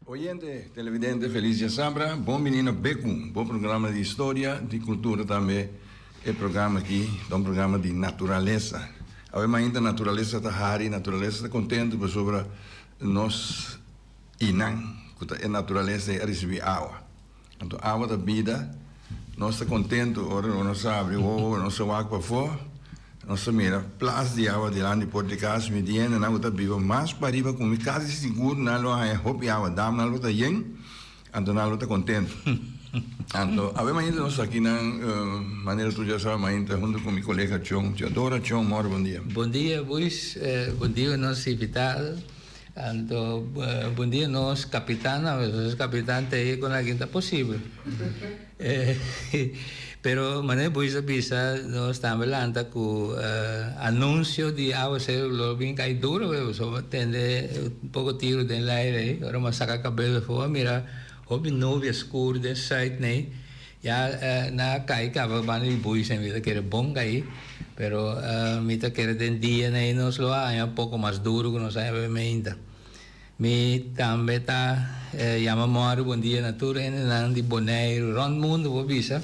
Oyente, televidente felis djasabra, bon bini na Beku, bo programa di historia, di kultura tambe. E programa aki ta un programa di naturalesa. Awe mainta naturalesa ta hari, naturalesa ta kontentu pasobra nos i nan ku ta e naturalesa ei a risibí awa. Anto awa ta bida, nos ta kontentu ora nos habri wowo, nos ta wak pafó, nos ta mira plas di awa dilanti por di kas, mi di hendenan ku ta biba mas pariba ku mi kasi sigur nan lo haña hopi awa, damnan lo ta yen. Anto nan lo ta contento. Anto awe mainta nos ta aki nan manera tur ya sa mainta hunto cu mi colega Chon Teodora. Chon mor bon dia. Bon dia Buis, bon dia nos invitado, anto bon dia nos capitan, nos capitan ta ey con algin ta posibel. Pero manera Buis a bisa nos tambe lanta cu anuncio di awacero lo bin cay duro pasobra tende un poco tiro den laire ey ora mi a saca cabes afo a mira hopi nubia scur den site ney ya nan a cay caba banda di Buis mi ta kere bon cay pero mi ta kere den dia ney nos lo a haña un poco mas duro cu nos a haña meinta. Mi tambe ta yama mòri bon dia na tur hendenan di Boneiru rònt mundu por bisa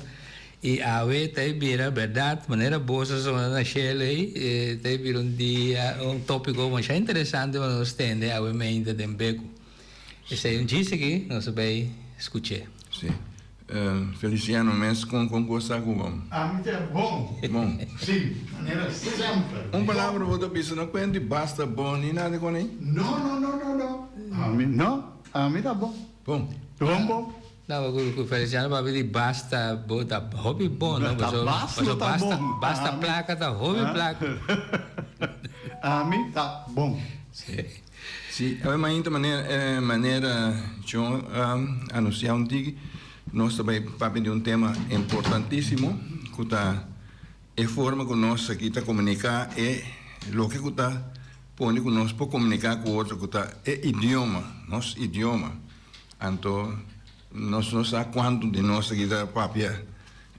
i awe ta e bira bèrdat manera bos a sona na shelu ei ta e bira un dia un topiko masha interesante pa nos tende awe meinta den Beku. Esei un djis aki nos a bai skuch'é. Sí. Feliciano mes con con cos ta cu bo? Ami ta bon. Bon. Si, manera semper. Un palabra bo ta bisa no cuenti basta bon ni nada con ei? No, no, no, no, no. Ami no, ami ta bon. Bon. Bon bo? No, cu Feliciano papia di basta bo ta hopi bon, no? Ta basta ta bon. Basta placa ta hopi placa. Ami ta bon. Si. Sí, awe mainta manera manera John a anuncia un tiki, nos ta bay papia di un tema importantisimo cu ta e forma cu nos aki ta comunica e loke cu ta pone cu nos por comunica cu otro cu ta e idioma, nos idioma. Anto nos no sa cuanto di nos aki ta papia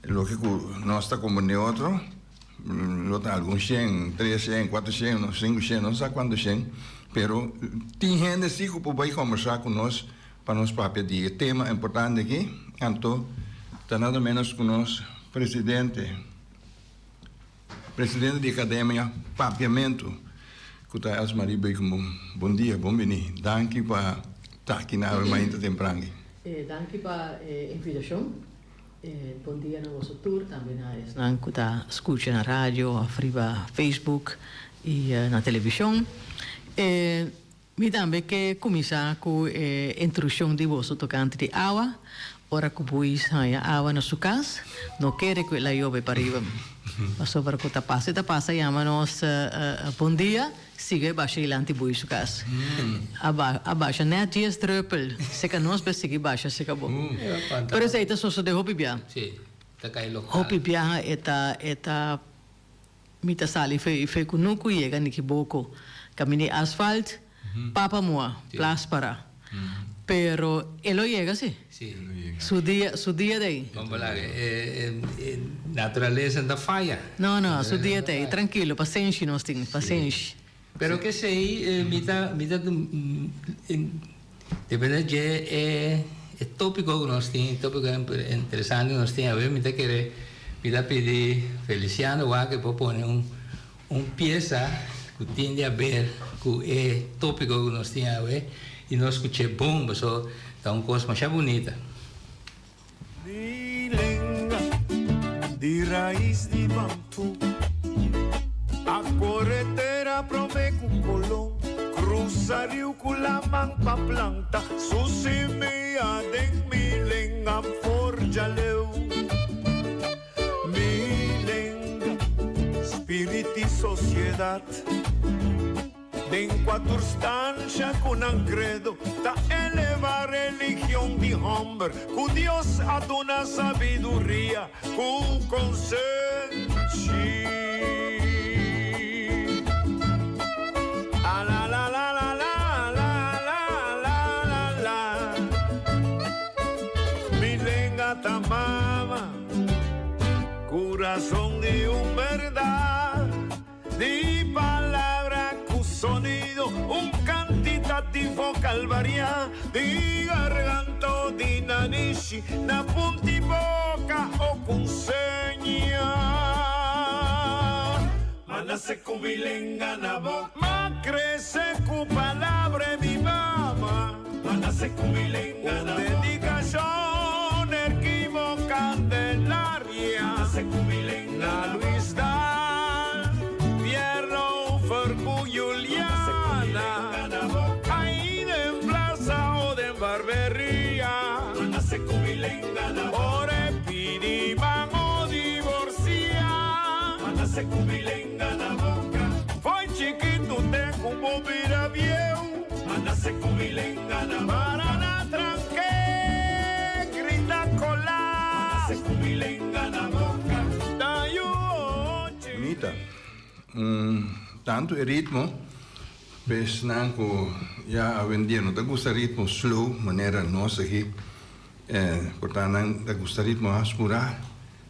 loke cu nos ta comprende otro. Lo ta algun shen, tres shen, kuater shen, no sinku shen, no sa kuantu shen, pero tin hende si ku por bai kombersá ku nos pa nos papia di e tema importante aki. Anto ta nada ménos ku nos presidente, presidente di Akademia Papiamentu, ku ta Elsmarie Beukenboom. Bon dia, bon bini. Danki pa ta aki na awe mainta tempran aki. Danki pa e invitashon. Bon dia na boso tur, tambe na esnan ku ta skucha na radio òf riba Facebook i na televishon. Mi tambe ke kuminsá ku e instrukshon di boso tokante di awa. Ora ku buis haña awa na su kas, no kere ku el a yobe pariba. Pasobra ku ta pasa i ta pasa yama nos bon dia. Sigui basha dilanti bui su cas. A a basha net dies druppel. Seca nos be sigui basha seca bo. Pero esey ta sosode hopi bia. Sí, ta cay local. Hopi biaha e ta e ta mi ta sali fe fe cunucu yega Nikiboko. Camina di asfalt papa mua plas para. Pero e lo yega si. Sí. Su dia su dia ta ey. Bon palabra. E e naturalesa no ta faya. No no, su dia ta ey. Trankilo, pasenshi nos tin, pasenshi. Pero kesey mi ta mi ta depende dje e e topiko ku nos tin, e topiko interesante ku nos tin awe, mi ta kere mi ta pidi Feliciano wak e por pone un Un piesa ku tin di haber ku e tópiko ku nos tin awe i nos skuch'é bon pasobra ta un kos masha bunita. Mi lenga di rais di Bantu a kore tera prome ku Kolon krusa riu ku laman pa planta su simia den mi lenga forja leu. Mi lenga, spirit i sosiedat. Den kua tur stansha ku nan kredo ta eleva religion di hòmber ku Dios a duna sabiduria ku konsenshi. Alalalalalalalala Mi lenga ta mama. Curazon di un berdad, di palabra cu sonido, un cantitativo. Kalvaria Di garganta o di nanishi Na punti boka o ku seña Ma nase ku mi lenga na boka Ma krese ku palabra e mi mama Ma nase ku mi lenga na boka Un dedikashon Erkimo Candelaria Ma nase ku mi lenga na Luis Daal Pierre Lauffer ku Juliana Ahí den plaza o den barberia Ora e pidi man o divorcia Fo'i chikitu te ku bo bira bieu Para na tranke grita kola Ta yu ochi. Bonita. Un tantu e ritmo p'e esnan ku ya awendia no ta gusta ritmo slow manera nos aki por ta nan ta gusta ritmo mas purá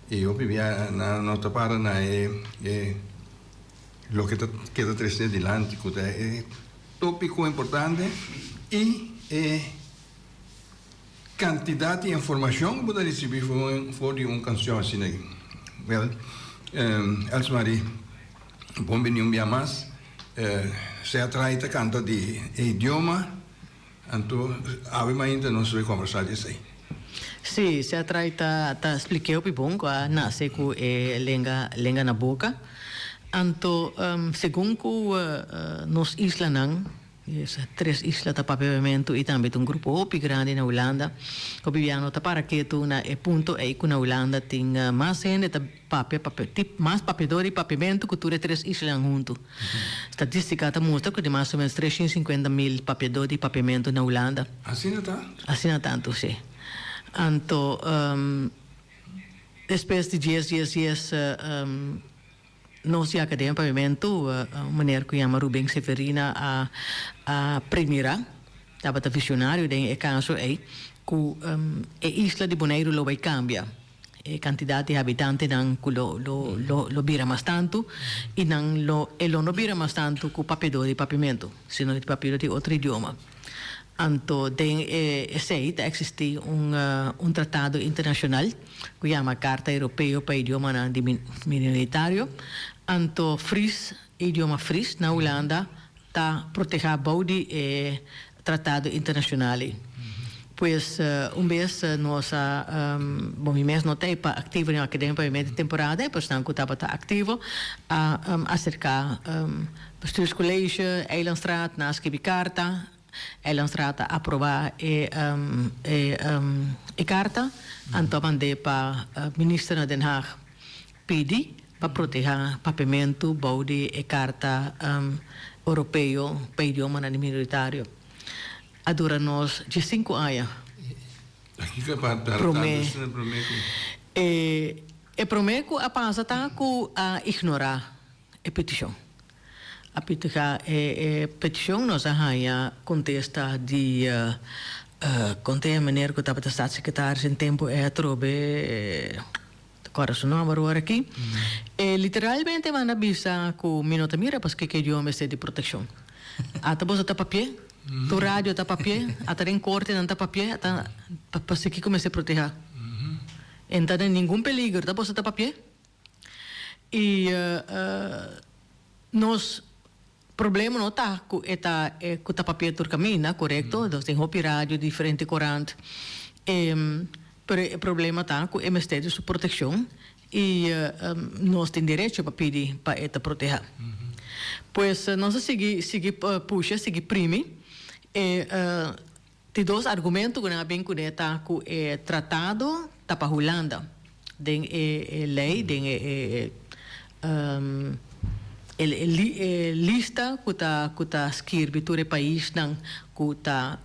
i hopi bia nan no ta para na e e loke ta keda trese dilanti ku ta e tópiko importante i e Kantidat di informashon ku bo ta risibí for di un kanshon asina aki. Wèl, Elsmarie, bon bini un bia mas. Sea Trai ta kanta di e idioma, anto awe mainta nos lo kombersá di esei. Sí, Sea Trai ta ta splik'é hopi bon ku a nase ku e lenga lenga na boka. Anto segun ku nos islanan Esa tres isla ta papia papiamentu i tambe ta un grupo hopi grandi na Hulanda. Hopi bia no ta para ketu na e punto ei ku na Hulanda tin mas hende ta papia papia mas papiador di papiamentu ku tur e tres islanan huntu. Statistika ta mustra ku tin mas o menos 350.000 papiador di papiamentu na Hulanda. Asina ta? Asina tantu, si. Anto despues di dies dies dies. Nos di Academia Papiamentu, un meneer cu yama Ruben Severina a a premira, tabata visionario den e caso ey, cu e isla di Boneiru lo bay cambia. E cantidad di habitantenan cu lo lo lo lo bira mas tantu y nan lo e lo no bira mas tantu cu papiador di Papiamentu, sino di papiador di otro idioma. Anto den e esey ta existi un un tratado internacional cu yama Carta Europeo pa Idiomanan di Minoritario. Anto Fries, e idioma Fries na Hulanda ta proteha bou di e tratado internacional ey. Pues un bes nos a, bon mi mes no ta ey pa activo den Academia Papiamento temporada ey, pero esnan cu tabata activo a acerca Bestuurscollege, Eilandsraad, nan a skibi karta. Eilandsraad a aprobá e e karta, anto a mand'é pa minister na Den Haag pidi pa protehá papiamentu bou di e karta Europeo pa idiomanan di minoritario. A dura nos diesinku aña promé. E promé ku a pasa ta ku a ignorá e petishon. A pitiká e petishon nos a haña kontesta di konte e meneer ku tabata staatssecretaris den tempu e atrobe, ta kòrda su nòmber awor aki, e literalmente manda bisa ku mi no ta mira paske ke idioma mester di protekshon. Ata boso ta papi'é, tur radio ta papi'é, ata den korte nan ta papi'é, ata paske kiko mester protehá. E no ta den ningun peligro, ta boso ta papi'é. I nos problema no ta ku e ta ku ta papia tur kaminda, korekto, nos tin hopi radio, diferente korant, pero e problema ta ku e mester di su protekshon i nos tin derecho pa pidi pa e ta protehá. Pues nos a sigui sigui pusha, sigui primi e Di dos argumento ku nan a bin kuné ta ku e tratado ta pa Hulanda. Den e lei, den e e lista ku ta ku ta skirbi tur e paisnan ku ta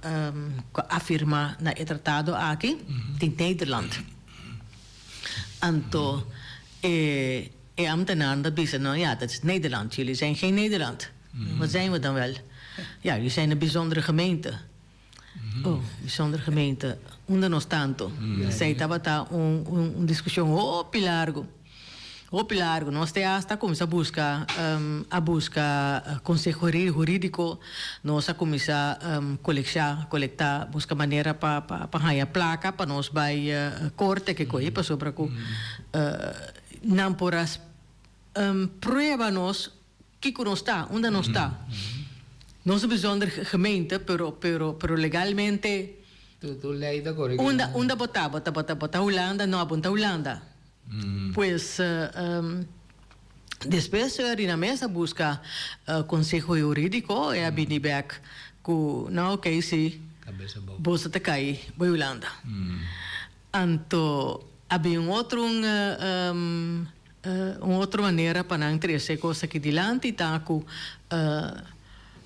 ku a afirmá na e tratado aki tin Nederland. Anto e e ambtenaarnan ta bisa no ya dat is Nederland, jullie zijn geen Nederland. Wat zijn we dan wel? Ja, jullie zijn een bijzondere gemeente. Oh, bijzondere gemeente. Unda nos tanto? Esei tabata un, un, un discusion hopi largo. Hopi largu. Nos te hasta kuminsá buska a buska konseho hurídiko. Nos a kuminsá kolekshá, kolektá, buska manera pa pa haña plaka pa nos bai korte ke koe pasobra ku nan por a prueba nos kiko nos ta, unda nos ta. Nos ta bijzonder gemeente pero pero pero legalmente Tur lei ta kore. Unda unda bo ta? Bo ta bo ta bo ta Hulanda? No, bo no ta Hulanda. Pues despues Rina mes a buska konseho hurídiko e a bini bèk ku no okey si boso ta kai bai Hulanda. Anto a bin un otro un otro manera pa nan trese e kos aki dilanti ta ku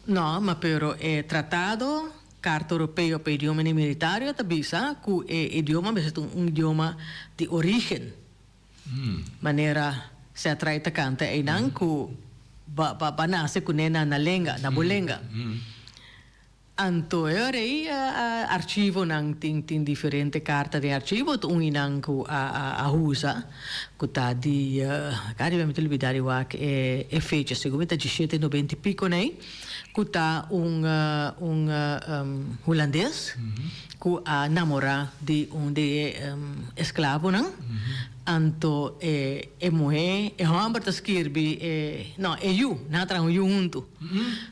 no ma pero e tratado Karta Europeo pa Idioma Minoritario ta bisa ku e idioma mester ta un idioma di orígen. Manera Setrae ta kanta einan ku bo a nase kuné na lenga, na bo lenga. Anto e ora ei archivonan tin tin diferente karta den archivo, ta un einan ku a usa ku ta di, kari mi ta lubida di wak e fecha, segun mi ta dishete nobenta i piko nei. Ku ta un un hulandes ku a namorá di un di e esklabonan. Anto e e muhé, e hòmber ta skirbi e, no, e yu, nan a traha un yu huntu.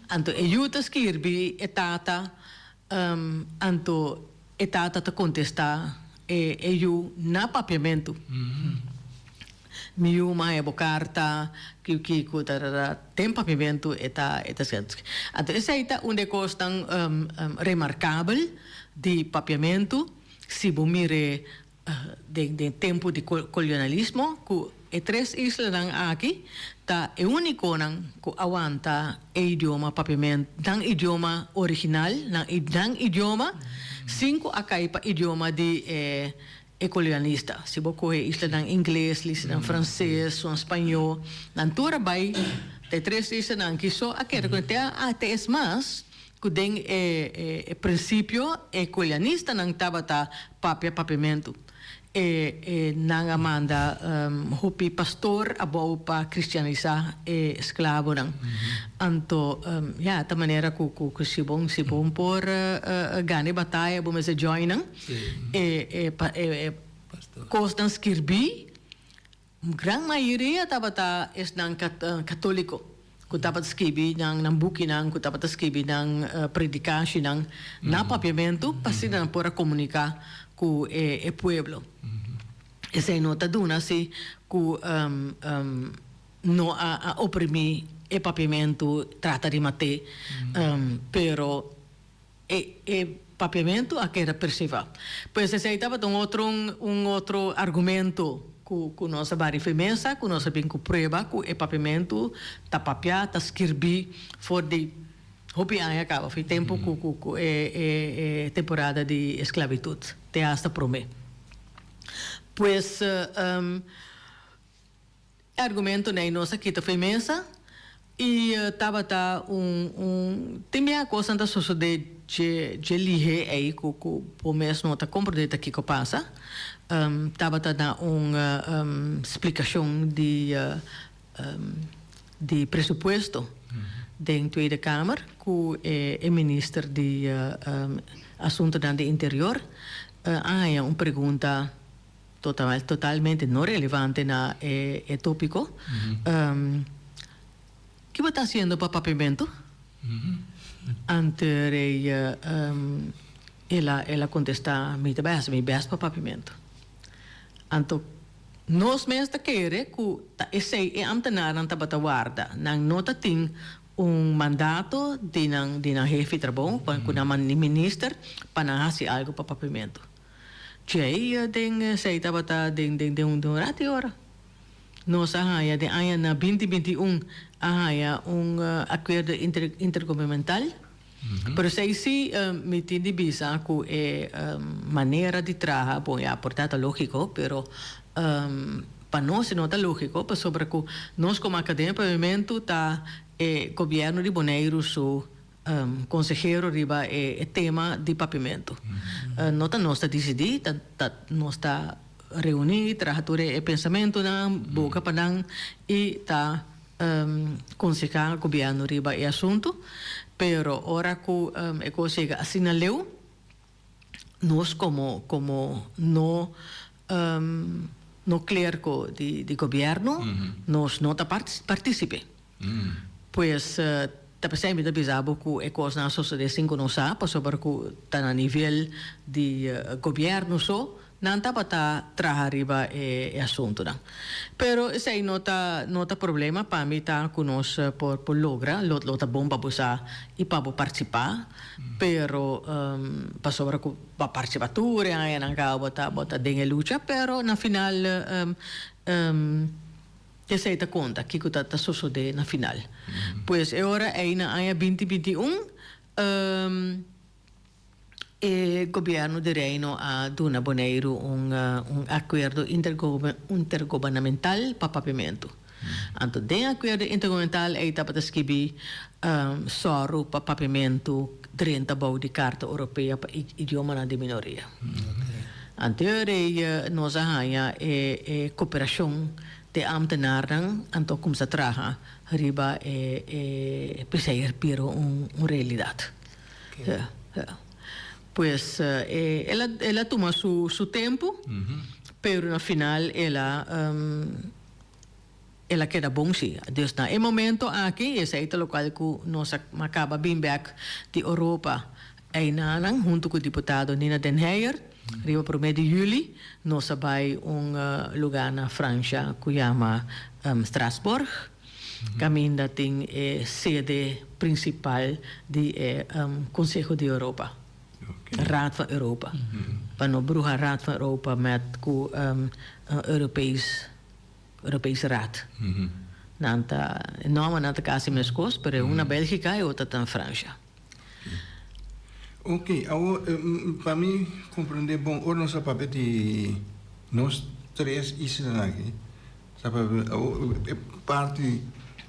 Anto e yu ta skirbi e tata, anto e tata ta kontestá e e yu na papiamentu. Mi yu maya bo karta, kiu kiko, tarara, den papiamentu e ta e ta skirbi. Anto esei ta un di e kosnan remarkabel di papiamentu, si bo mir'é den den tempu di kolonialismo, ku e tres islanan aki ta e únikonan ku a wanta e idioma papiamentu, nan idioma original, nan nan idioma, sin ku a kai pa idioma di e E kolonialista. Si bo kohe islanan ingles, islanan franses, un spañó, nan tur a bai ta e tres islanan ki so a keda ku te a te es mas ku den e e prinsipio e kolonialistanan tabata papia papiamentu. E e nan a manda hopi pastor abou pa kristianisá e esklabonan. Anto ya ta manera ku ku si bo si bo por gana e bataya bo mester join nan. E e pa e e kosnan skirbí, gran mayoria tabata esnan katóliko ku tabata skibi nan nan bukinan, ku tabata skibi nan predikashinan na papiamentu pa asina nan por a komuniká ku e e pueblo. Esei no ta duna si ku no a a oprimí e papiamentu, trata di mat'é, pero E e papiamentu a keda persevá. Pues esei tabata un otro un otro argumento ku ku nos a bari fi mesa, ku nos a bin ku prueba ku e papiamentu ta papiá, ta skirbí for di hopi aña kaba, fi tempu ku ku ku e e e temporada di esklabitut te hasta promé. Pues E argumentonan ei nos a kita fo'i mesa i tabata un un tin bia kosnan ta sosodé dje dje lihé ei ku ku bo mes no ta komprondé ta kiko pasa. Tabata na un splikashon di di presupuesto den Tweede Kamer ku e e minister di Asuntonan di Interior a haña un pregunta. Total, totalmente no relevante na e e topico. Ki bo ta haciendo pa papiamento? Anto rey el a el a contesta mi ta bay haci mi best pa papiamento. Anto nos mes ta kere cu ta esey e ambtenaarnan tabata warda. Nan no ta tin un mandato di nan di nan hefe di trabou cu nan minister pa nan haci algo pa papiamento. Djei den esei tabata den den den un den un rat di ora. Nos a haña den aña na binti binti un a haña un akuerdo inter intergubernamental. Pero esei si mi tin di bisa ku e manera di traha, bon ya por ta ta lógiko, pero pa nos e no ta lógiko pasobra ku nos komo Akademia Paviamentu ta e gobièrnu di Boneiru su Consehero riba e tema di papiamentu. No ta nos ta dicidi, ta nos ta. reuní, traha tur e pensamentunan, boka pa nan i ta konsehá gobièrnu riba e asuntu. Pero ora ku e kos yega asina leu, nos komo komo no no klerko di di gobièrnu, nos no ta partísipe. Pues ta p'esei mi ta bisa bo ku e kosnan a sosodé sin ku nos sa, pasobra ku ta na nivel di gobièrnu so nan tabata traha riba e asuntunan. Pero esei no ta no ta problema, pa mi ta ku nos por por logra, lo lo ta bon pa bo sa i pa bo partisipá, pero pasobra ku bo a partisipá tur e añanan kaba bo ta bo ta den e lucha, pero na final Esei ta konta kiko ta ta sosodé na final. Pues e ora ei na aña binti 21 e gobièrnu di Reino a duna Boneiru un un akuerdo intergubernamental pa papiamentu. Anto den e akuerdo intergubernamental ei tabata skibí sòru pa papiamentu drenta bou di Karta Oropea pa Idiomanan di Minoria. Anto e ora ei nos a haña e e koperashon di e ámtenarnan anto a kumsa traha riba e e p'esei a bira un un realidat. Ja, ja. Pues e el a el a tuma su su tempu, pero na final el a El a keda bon si. Dus na e momento aki, esei ta lokual ku nos a kaba bin bek di Oropa einanan huntu ku diputado Nina den Heyer, riba promé di yüli nos a bai un lugá na Fransha ku yama Strasbourg, kaminda tin e sede prinsipal di e Konseho di Europa, Raad van Europa. Pa no bruha Raad van Europa met ku Europees. Europese Raad. Nan ta, e nòmbernan ta kasi meskos, pero e un na Bélgika e otro ta na Fransha. Oké, awor pa mi komprendé bon, ora nos a papia di nos tres islanan aki, ta papia awor e parti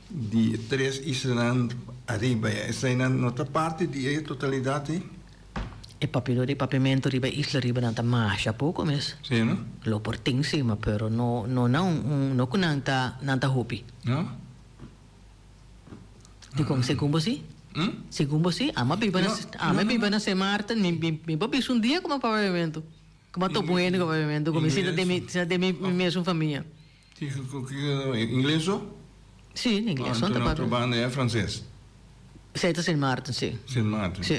di e tres islanan ariba ya, eseinan no ta parti di e totalidat ei? E papiadó di papiamentu riba e isla riba nan ta masha poko mes. Sí, no? Lo por tin sí, ma pero no no na un un no ku nan ta nan ta hopi. No? Dikon segun bo sí? Hm? Segun bo sí? Amo a biba na No, amo a no, no, biba no. na Sint Maarten, mi mi mi por bisa un dia ku mi a papia papiamentu. Ku mi a topa un hende ku a papiamentu ku mi sinta den mi sinta den mi mi mesun famia. Kiko ku kiko ingles so? Sí, ingles so Anto ta na papia. otro banda e franses. Esei ta Sint Maarten, sí. Sint Maarten. Sí.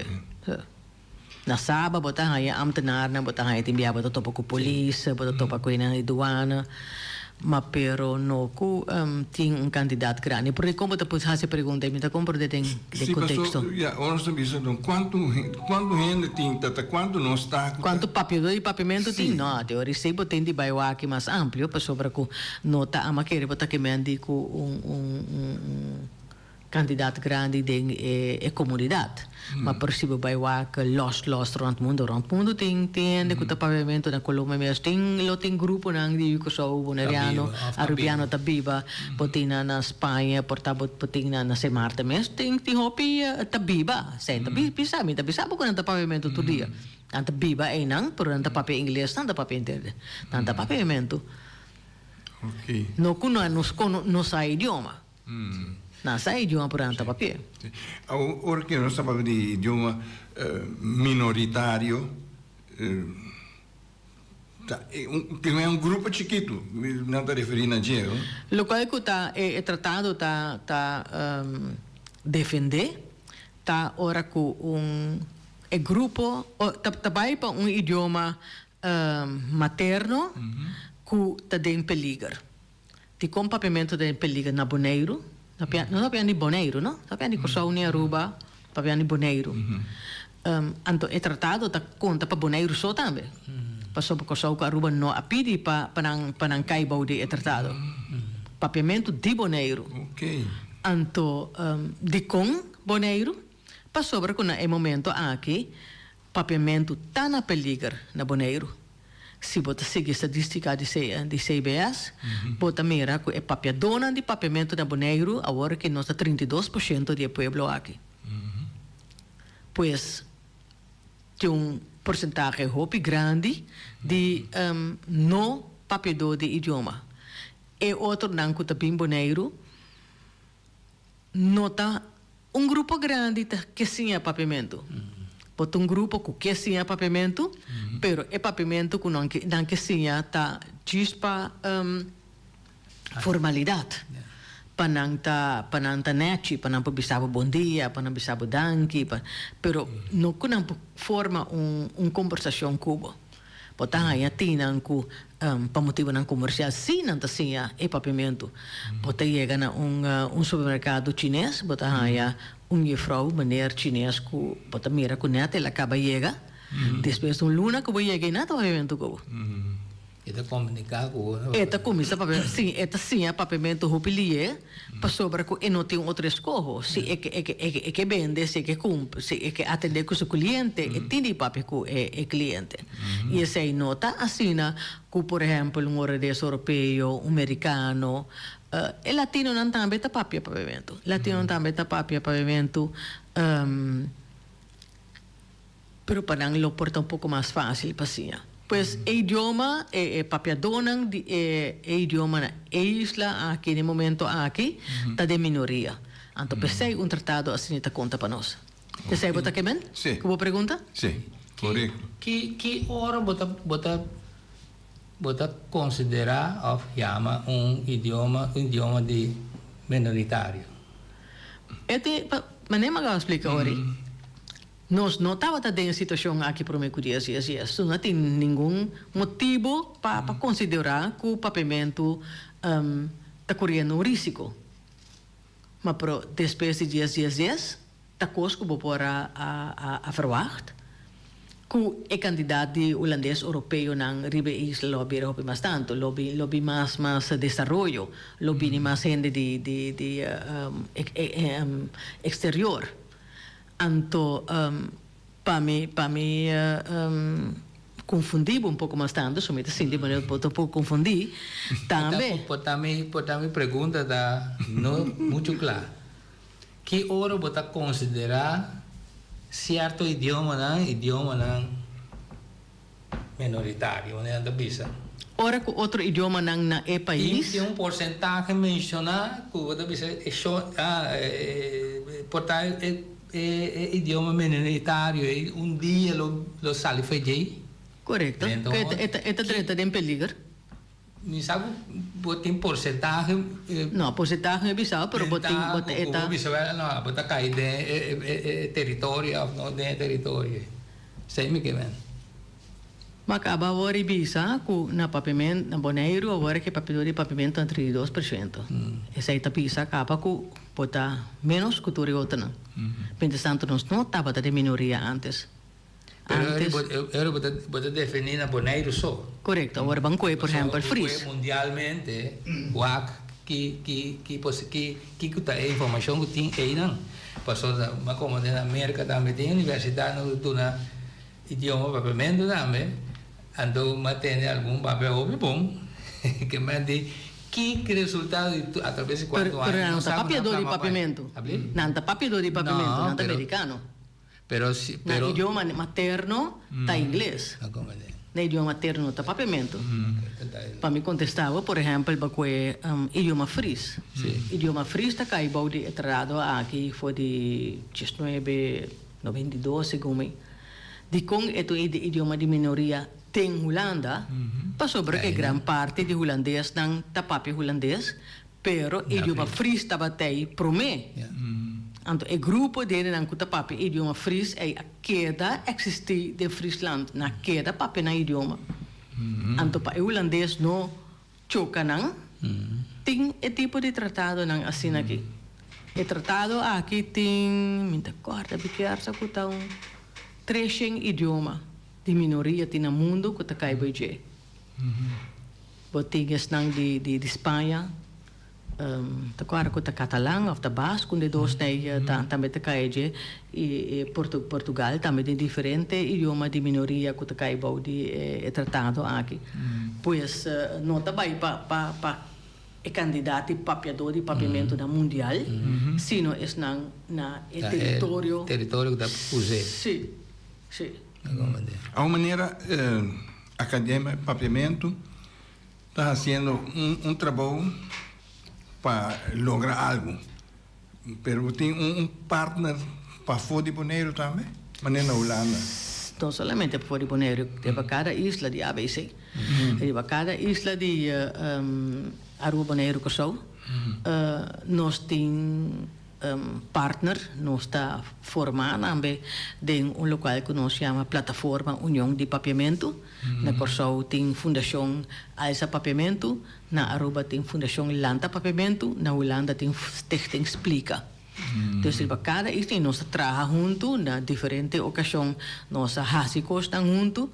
Na Saba bo ta haña ambtenaarnan, bo ta haña tin bia bo ta topa ku polis, bo ta topa ku esnan di duana, ma pero no ku tin un kantidat grandi. Porque kon bo ta por hasi e pregunta ei? Mi ta komprende den Sí, konteksto. paso, ya, ora nos ta bisa don kuantu kuantu hende tin, ta ta kuantu nos ta ku ta. Kuantu papiadó di papiamentu tin? Sí. No, teoria sí bo tin di bai wak mas amplio, pasobra ku no ta ama kere bo ta kemendi ku un un un. Kantidat grandi den e komunidat. Ma por si bo bai wak lòs lòs rònt mundu, rònt mundu tin tin hende ku ta papiamentu na Colombia mes tin lo tin gruponan di Kòrsou, Boneriano, Arubiano ta biba, bo tin na na Spaña, por ta bo tin na na Sint Maarten mes tin tin hopi ta biba, esei ta bisa mi ta bisa bo ku nan ta papiamentu tur dia. Nan ta biba einan pero nan ta papia ingles nan ta papia intende nan ta papiamentu. No ku nan nos kono no sa idioma. Nan sa idioma por nan ta papia. Ora ku nos ta papia di idioma minoritario, ta e un grupo chikitu nan ta referí na dje, no? Lokual ku ta e tratado ta ta defendé ta ora ku un e grupo ta ta bai pa un idioma materno ku ta den peliger. Dikon papiamentu ta den peliger na Boneiru? No ta papiando di Boneiru, no? Ta papiando di Kòrsou ni Aruba, ta papiando di Boneiru. Anto e tratado ta konta pa Boneiru so tambe. Pasobra Kòrsou ku Aruba no a pidi pa pa nan pa nan kai bou di e tratado. Papiamentu di Boneiru. Anto dikon Boneiru? Pasobra ku na e momento aki Papiamentu ta na peliger na Boneiru. Si bo ta sigui estadistika di di CBS, bo ta mira ku e papiadónan di papiamentu na Boneiru awor ki nos ta 32% di e pueblo aki. Pues tin un porsentahe hopi grandi di no. papiadó di idioma. E otronan ku ta bin Boneiru no ta un grupo grandi ta ke siña papiamentu. Bo ta un grupo ku ke siña papiamentu, pero e papiamentu ku nan ke nan ke siña ta djis pa formalidat. Pa nan ta pa nan ta nèchi, pa nan por bisa bo bon dia, pa nan bisa bo danki, pa pero no ku nan por forma un un kombersashon ku bo. Bo ta haña tinnan ku pa motibunan komersial sí nan ta siña e papiamentu. Bo ta yega na un un supermerkado chines, bo ta haña un jefrou, meneer chines ku bo ta mira ku nèt el a kaba yega. Despues di un luna ku bo yega ei nan ta papiamentu ku bo. E ta komuniká ku bo. E ta kuminsá papia, sí, e ta siña papiamentu hopi lié, pasobra ku e no tin otro eskoho. Si e ke, e ke, e ke, e ke bende, si e ke kump, si e ke atendé ku su kliente, e tin di papia ku e, e kliente. I esei no ta asina ku, por ehèmpel, un holandés oropeo, un merikano, e latinonan tambe ta papia papiamentu. Latinonan tambe ta papia papiamentu. Pero pa nan lo por ta un poko mas fásil pa siña. Pues e idioma, e papiadónan di e idioma na e isla aki na e momento aki ta den minoria. Anto p'esei un tratado asina ta konta pa nos. Esei bo ta ke men? Sí. Ku bo pregunta? Sí, korekto. Ki ki ora bo ta bo ta bo ta konsiderá òf yama un idioma un idioma di minoritario? E tin, manera mi a gaba splika ori. Nos no tabata den e situacion aki prome cu dies dies dies. No tin ningun motibo pa pa considera cu papiamentu ta curiendo un risico. Ma pero despues di dies dies dies ta cos cu bo por a a verwacht cu e cantidad di Hulandes Europeonan riba e isla lo a bira hopi mas tanto, lo bin lo bin mas mas desaroyo, lo bini mas hende di di di exterior. Anto pa mi pa mi konfundí bo un poko mas tantu, so mi ta sinti manera bo ta un poko konfundí tambe. Por ta mi por ta mi pregunta ta no muchu kla. Ki ora bo ta konsiderá sierto idiomanan idiomanan Minoritario, manera nan ta bisa. Ora ku otro idiomanan na e pais. Tin un porsentahe menshoná ku bo ta bisa e sho por ta e idioma minoritario ei un dia lo sali for djei. Korekto. E ta drenta den peliger. Mi sa ku bo tin porsentahe. No, porsentahe no e bisa, pero bo tin, bo ta, e ta. Bo bisa no, bo ta kai den e teritorio òf no den e teritorio. Esei mi ke men. Ma kaba awor i bisa ku na Papiamentu, na Boneiru awor ke papiadó di Papiamentu ta 32%. Esei ta bisa kaba ku bo ta ménos ku tur e otronan. Mientrastantu nos no tabata den minoria ántes. Pero ora bo ta bo ta defini na Boneiru so. Korekto. Awor ban koe por ehempel Fries. Koe mundialmente wak ki ki ki ki kiko ta e informashon ku tin einan. Pasobra ta komo den Amerika tambe tin universidatnan ku duna idioma papiamentu tambe. Anto mi a tende algun papia hopi bon ke mi a di ki resultado di atraves di kuantu aña. Pero nan no ta papiadó di papiamentu. Nan ta papiadó di papiamentu, nan ta merikano. Pero si, pero. Nan idioma materno ta ingles. Nan idioma materno ta papiamentu. Pa mi contesta bo, por ehempel, bo koe idioma Fries. Idioma Fries ta kai bou di e tratado aki for di diesnuebe noventa i dos, segun mi. Dikon e ta un idioma di minoria den Hulanda? Pasobra e gran parti di hulandesnan ta papia hulandes, Pero idioma Fries tabat'ei promé. Anto e grupo di hendenan ku ta papia idioma Fries ei a keda eksistí den Friesland. Nan a keda papia nan idioma. Anto pa e hulandes no choka nan, tin e tipo di tratadonan asina aki. E tratado aki tin, mi ta kòrda bikersa ku ta un treshen idioma di minoria tin na mundu ku ta kai bai dje. Bo tin esnan di di Spaña, ta kòrda ku ta katalan òf ta basku, un di dos nei tambe ta kai dje, i Portugal tambe tin diferente idioma di minoria ku ta kai bou di e tratado aki. Pues no ta bai pa pa pa e kandidat di papiadó di papiamentu na mundial, sino esnan na e teritorio. Teritorio ku ta us'é. Sí, sí. A un manera. Academia Papiamentu. Ta hasiendo un un trabou pa logra algu. Pero bo tin un un partner pafó di Boneiru tambe? Manera na Hulanda. No solamente pafó di Boneiru, riba kada isla di ABC. Riba kada isla di Aruba, Boneiru, Kòrsou nos tin partner, nos ta forma tambe den un lokual ku nos yama Plataforma Union di Papiamentu. Na Kòrsou tin Fundashon Alsa Papiamentu, na Aruba tin Fundashon Lanta Papiamentu, na Hulanda tin Stichting Splika. Dus riba kada isla i nos ta traha huntu na diferente okashon nos a hasi kosnan huntu,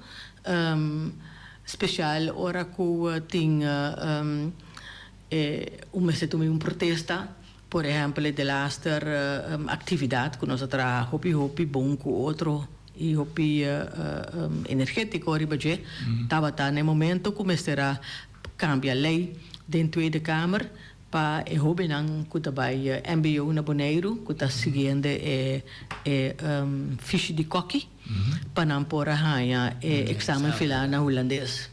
spesial ora ku tin un mester tuma un protesta. Por ehèmpel e delaster aktividat ku nos a traha hopi hopi bon ku otro i hopi energétiko riba dje tabata na e momento ku mester a kambia lei den Tweede Kamer pa e hóbennan ku ta bai mbo na Boneiru ku ta siguiendo e e fishi di kòki pa nan por a haña e eksamen filá na hulandes.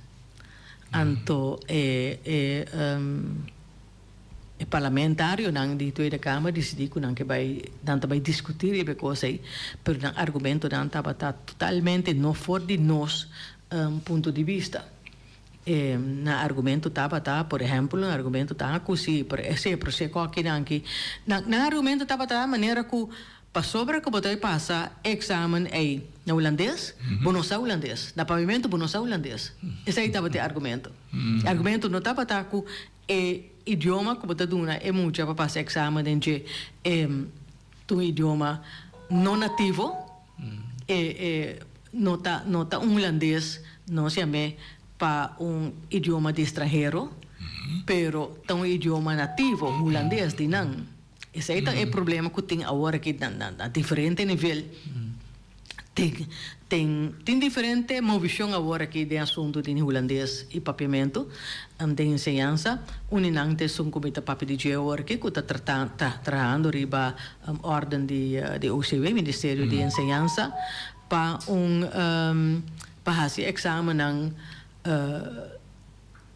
Anto e e. E parlamentarionan di Tweede Kamer disidí ku nan ke bai, nan ta bai diskutí riba e kos ei, pero nan argumentonan tabata totalmente no for di nos punto di bista. E nan argumento tabata, por ehèmpel, nan argumento ta ku si por e proseko akinan ki, nan nan argumento tabata manera ku pasobra ku bo ta bai pasa e eksamen ei na hulandes, bo no sa hulandes, na papiamentu bo no sa hulandes. Esei tabata e argumento. E argumento no tabata ku E idioma ku bo ta duna e mucha pa pasa eksamen den dje e ta un idioma no nativo, e e no ta no ta un hulandes, nos yam'é pa un idioma di estranhero, pero ta un idioma nativo, hulandes di nan. Esei ta e problema ku tin awor aki na na na diferente nivel. Tin tin tin diferente movishon awor aki den asuntu di hulandes i papiamentu den enseñansa. Un di nan ta esun ku mi ta papia di dje awor aki ku ta trata ta trahando riba órden di di OCW, Ministerio di Enseñansa, pa un pa hasi eksamennan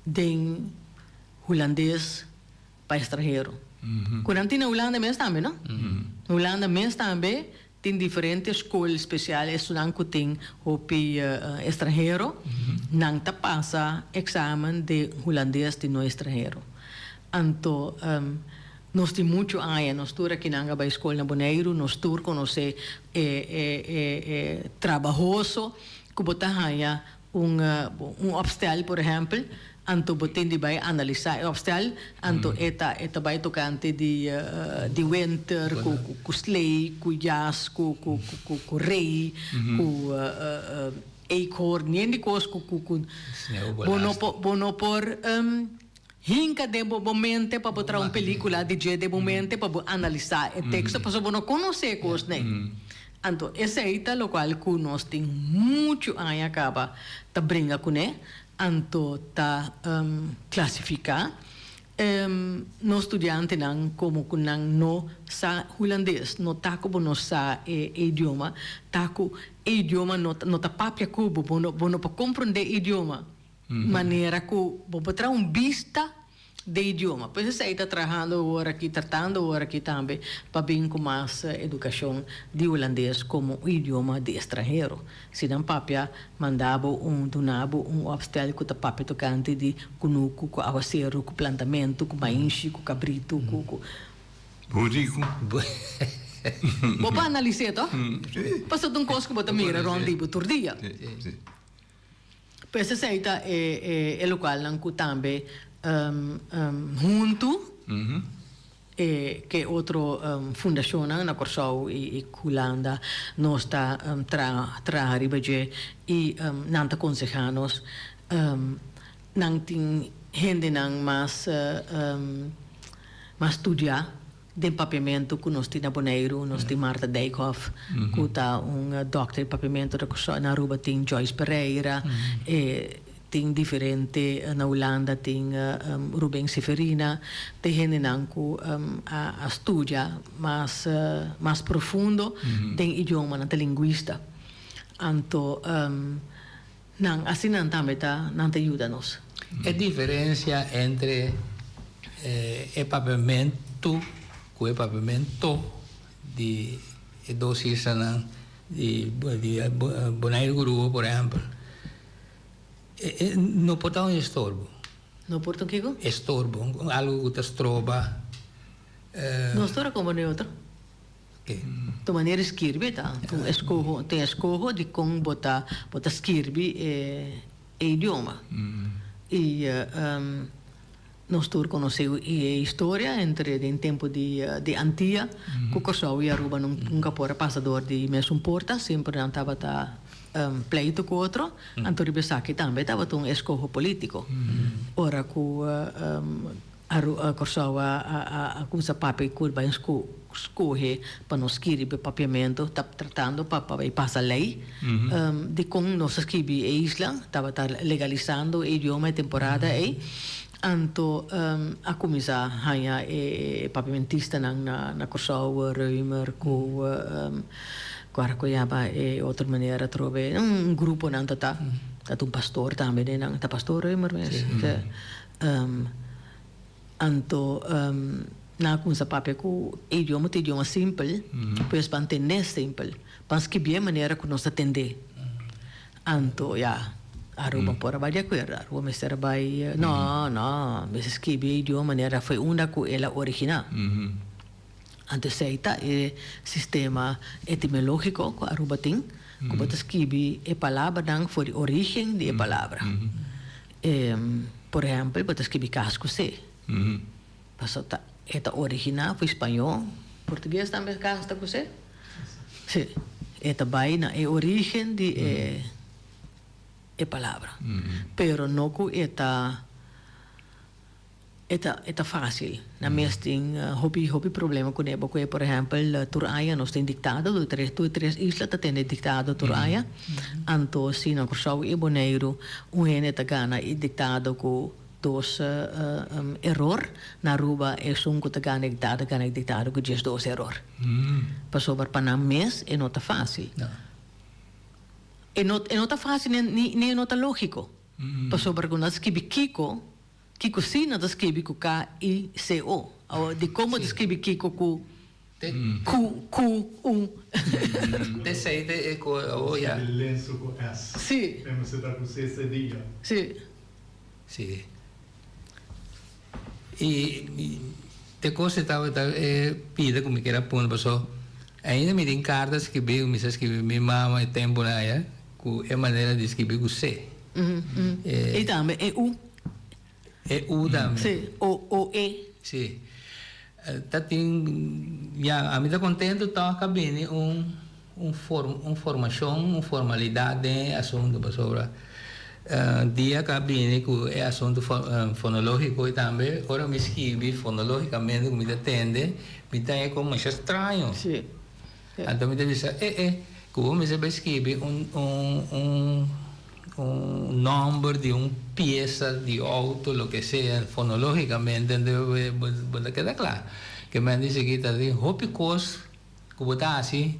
den hulandes. pa estranhero. Ku nan tin na Hulanda mes tambe, no? Na Hulanda mes tambe tin diferente skol spesial esunnan ku tin hopi estranhero, nan ta pasa eksamen di hulandes di no estranhero. Anto nos tin muchu aña, nos tur akinan a bai skol na Boneiru, nos tur konosé e e e trabahoso ku bo ta haña Un un opstel por ehempel, anto bo tin di bai analisá e opstel, anto e ta e ta bai tokante di di winter ku ku slei, ku jas, ku ku ku ku rei, ku eekhoorn, yen di kos ku ku ku bo no por bo no por hinka den bo bo mente pa bo traha un pelikula di dje den bo mente pa bo analisá e teksto pasobra bo no konosé e kosnan ei. Anto esei ta lokual ku nos tin muchu aña kaba ta bringa kuné, anto ta klasifiká nos studiantenan komo ku nan no sa hulandes. No ta ku bo no sa e idioma, ta ku e idioma no no ta papia ku bo, bo no bo no por komprondé e idioma. Manera ku bo por traha un bista den idioma. Pues esei ta trahando awor aki, tratando awor aki tambe pa bin ku mas edukashon di hulandes komo un idioma di estranhero. Si nan papia manda bo un, duna bo un opstel ku ta papia tokante di kunuku, ku awaseru, ku plantamentu, ku mainshi, ku kabritu, ku ku. Buriku. Bo por analis'é to? Pasobra ta un kos ku bo ta mira rònt di bo tur dia. Pues esei ta e lokalnan ku tambe huntu ke otro fundashonnan na Kòrsou i Hulanda nos ta traha riba dje i nan ta konsehá nos. Nan tin hendenan mas studiá. Den papiamentu ku nos tin na Boneiru, nos tin Martha Dijkhoff, ku ta un dòkter di papiamentu na Kòrsou, na Aruba tin Joyce Pereira, e tin diferente, na Hulanda tin Ruben Seferina, ta e hendenan ku a studia mas mas profundo den idiomanan, ta linguista. Anto. Nan asina nan tambe ta nan ta yuda nos. E diferencia entre e papiamentu cu e papiamento di e dos islanan di Boneiru cu Aruba por ehempel no por ta un estorbo. No por ta un kiko? Estorbo, algo cu ta stroba. Nos tur a como neutro. Tu manera di skirbi ta un eskoho, tin eskoho di kon bo ta bo ta skirbi e e idioma. I nos tur konosé e historia entre den tempu di di Antia ku Kòrsou i Aruba nunka por a pasa dor di mesun porta, semper nan tabata pleitu ku otro, anto riba esaki tambe tabata un eskoho polítiko. Ora ku Kòrsou a kuminsá papia ku bai skohe pa nos skirbi papiamentu, ta tratando pa bai pasa lei dikon nos a skibi e isla, tabata legalisando e idioma e temporada ei, anto a kuminsá haña e papiamentistanan na Kòrsou, Römer ku kual ku yama e otro manera atrobe, un gruponan ta ta, ta un pastor tambe den nan, ta pastor Römer mes. Anto nan a cuminsa papia cu e idioma ta idioma simpel, pues pa ntende simpel, pa skibié manera cu nos ta tende. Anto ya, Aruba por a bai di acuerdo, Aruba mester a bai, no, no, mester skibi e idioma manera fue unda cu el a origina. Anto esey ta e sistema etimologico cu Aruba tin, cu bo ta skibi e palabranan for di origen di e palabra. Por ehèmpel, bo ta skibi kas ku se. Paso ta e ta originá for spañó. Portugues tambe kas ta ku se. Sí. E ta bai na e orígen di e e palabra. Pero no ku e ta. E ta e ta fácil. Nan mes tin hopi hopi problema kuné bo kue por ehèmpel tur aña nos tin diktado tur tres tur tres isla ta tene diktado tur aña anto si na Kòrsou i Boneiru un hende ta gana e diktado ku dos eror na Aruba esun ku ta gana e diktado ta gana e diktado ku diesdos eror pasobra pa nan mes e no ta fácil e no e no ta fácil ni ni e no ta lógiko pasobra ku nan skibi kiko. Kiko sí nan ta skibi ku K I C O. Awor dikon bo ta skibi kiko ku Q Q U? Esei ta e ko awor ya. Skibi lensu ku S. Sí. E mester ta ku C cedilla. Sí. Sí. I te kos e tabata e pida ku mi kier a pone paso ainda mi tin karta skibí ku mi sa skibi mi mama e tempunan aya ku e manera di skibi ku C. I tambe e u. E u tambe. Sí, o o e. Sí. Ta tin, ya, ami ta contento toch a bini un un form un formacion, un formalidad den e asunto pasobra dia cu a bini cu e asunto fonologico y tambe ora mi skibi fonologicamente cu mi ta tende mi ta haña como masha straño. Sí. Anto mi ta bisa, e e, ku bo mester bai skibi un un un un nòmber di un piesa di outo, loke sea, fonológikamente, anto bo bo ta keda kla. Ke men di sigui ta tin hopi kos ku bo ta hasi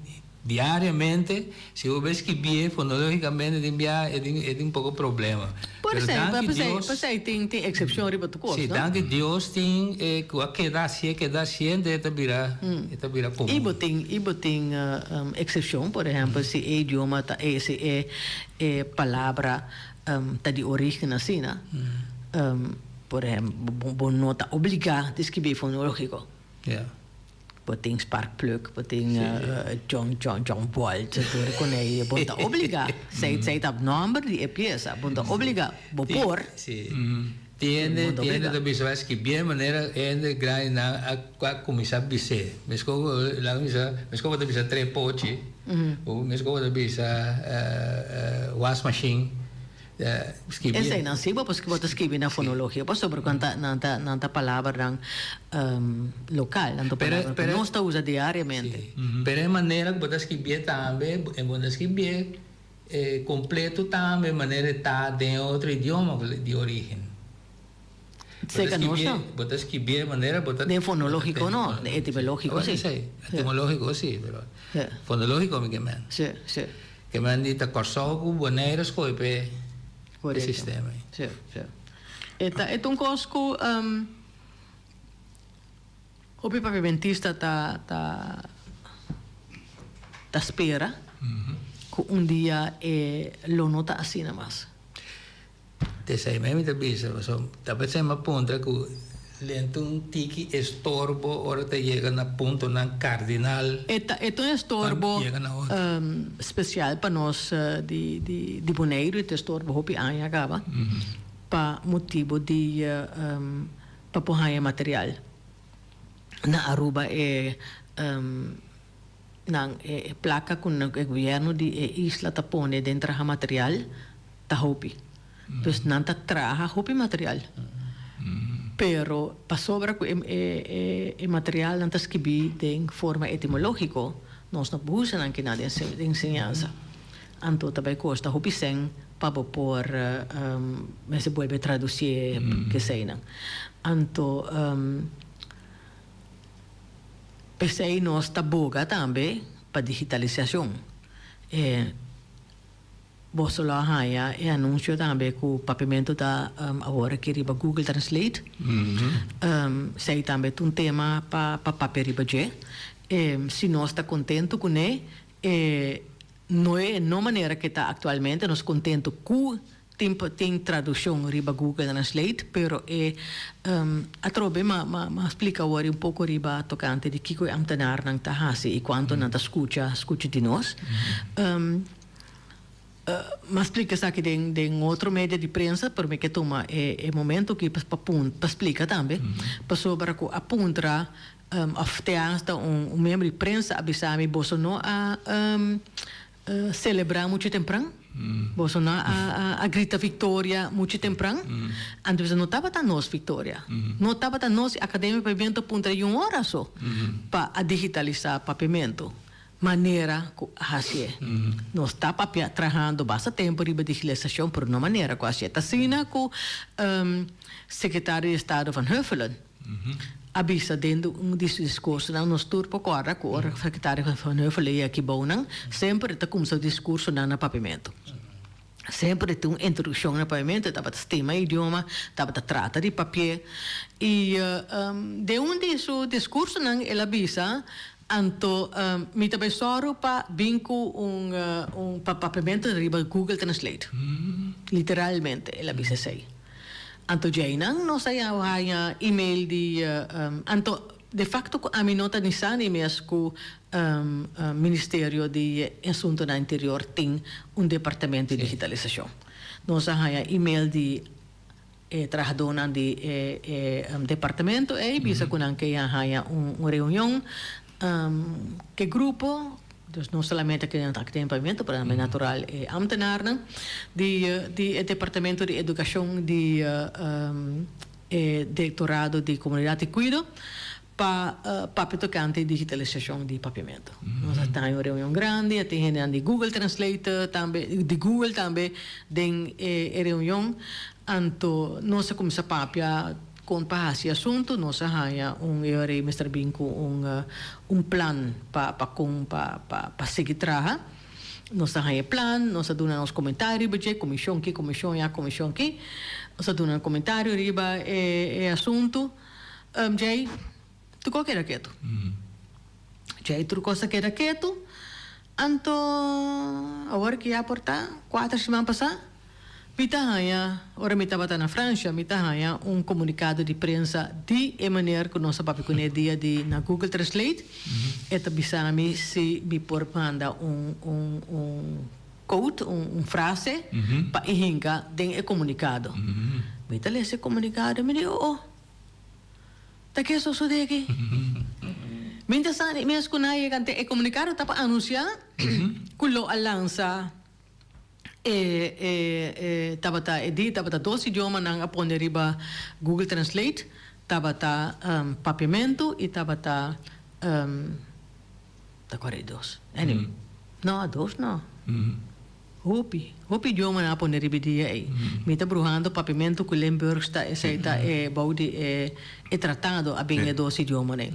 diariamente, si bo bai skibié fonológikamente tin bia e tin e tin un poko problema. Por Pero esei, danki por esei, Dios. por esei tin tin eksepshon riba tur kos, Sí, no? danki Dios tin e ku a keda hasié, keda hasié, e ta bira, e ta bira I komun. bo tin, i bo tin eksepshon, por ehèmpel, si e idioma ta e si e e palabra ta di orígen asina, por ehèmpel, bo bo no ta obligá di skibí fonológiko. Ja. Bo tin sparkplug, bo tin John John John Bolt, tur con ei, bo ta obliga. Sei sei ta nomber di e pieza, bo ta obliga, bo por. Sí. Tiende, tiende ta bisa skibié manera hende grandinan a a kuminsá bis'é. Meskos ku laga bisa, meskos bo ta bisa tres pochi, meskos bo ta bisa wasmachine. Skibi. Eseinan si bo bo ta skibi na fonologia pasobra ku nan ta nan ta palabranan lokal, nan ta palabra ku nos ta usa diariamente. Si, pero e manera ku bo ta skibié tambe e bo ta skibié kompleto tambe manera e ta den e otro idioma di origen. Seka nos no. Bo ta skibié manera bo ta. Den fonologiko no, den etimologiko si. Etimologiko si, pero fonologiko mi ke men. Si, si. Ke men di ta Kòrsou ku Bonaire skohe p'e. e sistema ei. Sí, sí. E ta, e ta un kos ku hopi papiamentista ta, ta, ta spera ku un dia e lo no ta asina mas. T'esei mes mi ta bisa, pasobra ta pensá mi a puntra ku lenta un tiki estorbo ora ta yega na puntonan kardinal. E ta e ta un estorbo spesial pa nos di di di Boneiru, e ta estorbo hopi aña kaba pa motibu di pa por haña material. Na Aruba e Nan e plaka ku e gobièrnu di e isla ta pone den traha material ta hopi. Dus nan ta traha hopi material. Pero pasobra ku e materialnan ta skibí den forma etimológiko, nos no por usa nan kinan den enseñansa. Anto ta bai kosta hopi sèn pa bo por mester bolbe tradusié keseinan. Anto. P'esei nos ta boga tambe pa digitalisashon. E Boso lo a haña e anunsio tambe ku Papiamentu ta awor aki riba Google Translate. Esei tambe ta un tema pa papia riba dje. Si nos ta kontentu kuné, e no e no manera ke ta aktualmente, nos kontentu ku Tin tin traduccion riba Google Translate, pero e atrobe ma ma ma splica awor un poco riba tocante di kico e ambtenaarnan ta haci y cuanto nan ta scucha scucha di nos. Ma splica esaki den den otro media di prensa, pero mi ke tuma e e momento aki pa pa pa splica tambe, pasobra cu a puntra of te hasta un un miembro di prensa a bisa mi boso no a Selebrá muchu tempran. Boso no a grita viktoria muchu tempran. Anto bisa no tabata nos viktoria. No tabata nos Akademia Papiamentu a puntra i un ora so pa a digitalisá Papiamentu manera ku a hasié. Nos ta papia trahando basta tempu riba digitalisashon pero no manera ku a hasié. Ta asina ku Sekretario di Estado Van Huffelen a bisa den un di su diskursonan, nos tur por kòrda ku ora Sekretario Van Huffelen yega aki bounan, semper e ta kumsa su diskursonan na papiamentu. Semper e tin un introdukshon na papiamentu, e tabata stima e idioma, tabata trata di papi'é. I den un di su diskursonan el a bisa, Anto mi ta bai sòru pa bin ku un un pa papiamentu riba Google Translate. Literalmente el a bisa esei. Anto djeinan nos a haña email di anto de facto ku ami no ta ni sa ni mes ku Ministerio di Asuntonan Interior tin un departamento di digitalisashon. Nos a haña email di e trahadónan di e e departamento ei bisa ku nan ke a haña un reunion ku e grupo, dus no solamente ku nan ta empleamento pero tambe natural e ambtenarnan di di e departamento di edukashon di e direktorado di komunidat i kuido pa papia tokante digitalisashon di papiamentu. Nos a taña un reunion grandi, a tin hendenan di Google Translate tambe, di Google tambe den e reunion. Anto nos a kuminsá papia kon pa hasi e asuntu. Nos a haña un e ora ei mester bin ku un un plan pa pa kon pa pa pa sigui traha. Nos a haña e plan, nos a duna nos komentario riba dje, komishon ki, komishon ya, komishon ki. Nos a duna komentario riba e e asuntu. Djei tur kos a keda ketu. Djei tur kos a keda ketu. Anto awor ki ya por ta kuater siman pasá, mi ta haña, ora mi tabata na Francia, mi ta haña un komunikado di prensa di e meneer ku nos a papia kuné dia di na Google Translate. E ta bisa mi si mi por manda un un un quote, un un frase pa e hinka den e komunikado. Mi ta lesa e komunikado i mi di, oh oh. Ta ke sosode aki? Mientras tanto, mes ku nan a yega ante e komunikado ta pa anunsiá ku lo a lansa e e e tabata e di tabata dos idioma nan a pone riba Google Translate, tabata Papiamentu i tabata ta kua era e dos? Anyway, no dos no. Hopi, hopi idiomanan a pone riba e dia ei. Mi ta bruhando Papiamentu ku Limburgs ta esei ta e bou di e e tratado a bin e dos idiomanan ei.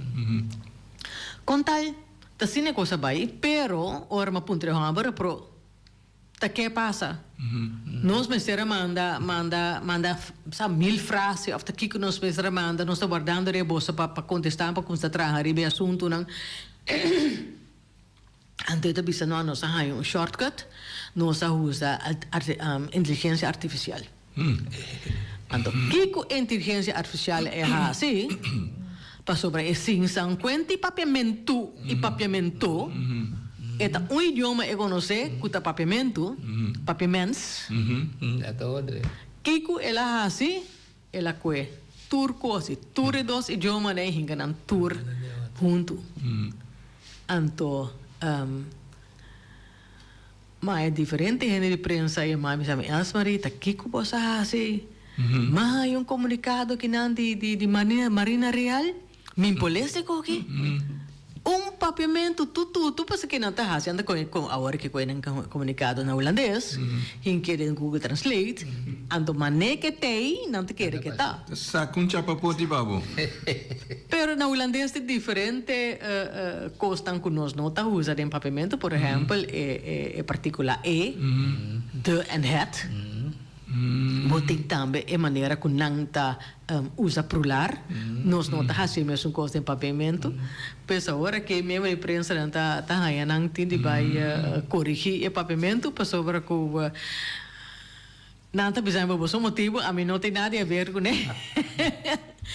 Kon tal ta asina e kos a bai, pero ora mi a puntra e hòmber, pero. Ta ke pasa? Nos mester a manda, manda, manda sa mil frase of ta kiko nos mester a manda, nos ta wardando riba boso pa pa kontestá, pa kuminsá traha riba e asuntunan. Anto e ta bisa, no, nos a haña un shortcut, nos a usa inteligensia artifisial. Anto kiko inteligensia artifisial e hasi? Pasobra e sin san kuenta i papiamentu i papiamento, e ta un idioma e konosé ku ta papiamentu, papiaments. Kiko el a hasi? El a kue tur kos di tur e dos idiomanan i hinka nan tur huntu. Anto Ma e diferente hende di prensa a yama mi sa mi, Elsmarie, ta kiko bo sa hasi? Ma hay un komunikado kinan di di di Marina Marina Real? Mi poleste koki. Un papiamentu tututu pasobra kinan ta hasi anda kon kon awor ke koe nan komunikado na hulandes, hinke den Google Translate, anto mane ke tei nan ta kere ke ta. Ta saka un chapapoti pa bo. Pero na hulandes tin diferente kosnan ku nos no ta usa den papiamentu. Por ehèmpel, e partíkula e, de en het. Bo tin tambe e manera ku nan ta usa prular. Nos no ta hasi e mesun kos den papiamentu. Pues awor aki miembro di prensanan ta haña nan tin di bai korigí e papiamentu pasobra ku Nan ta bisa mi boso motibu, ami no tin nada di haber kuné.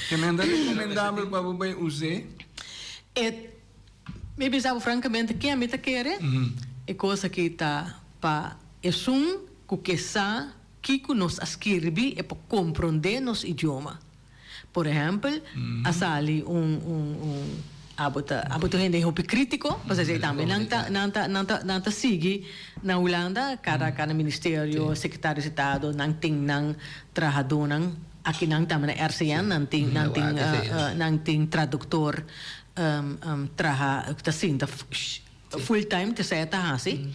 Ke men ta rekomendabel pa bo bai us'é? E, mi bisa bo frankamente, ken ami ta kere? E kos aki ta pa esun ku ke sa kiko nos a skirbi e por komprondé nos idioma. Por ehèmpel, a sali un un un abo ta abo ta un hende hopi krítiko, pasobra esei tambe nan ta nan ta nan ta nan ta sigui na Hulanda, kada kada ministerio, sekretario di estado nan tin nan trahadónan, aki nan tambe na RCN nan tin nan tin nan tin traduktor traha ku ta sinta full time te esei a ta hasi,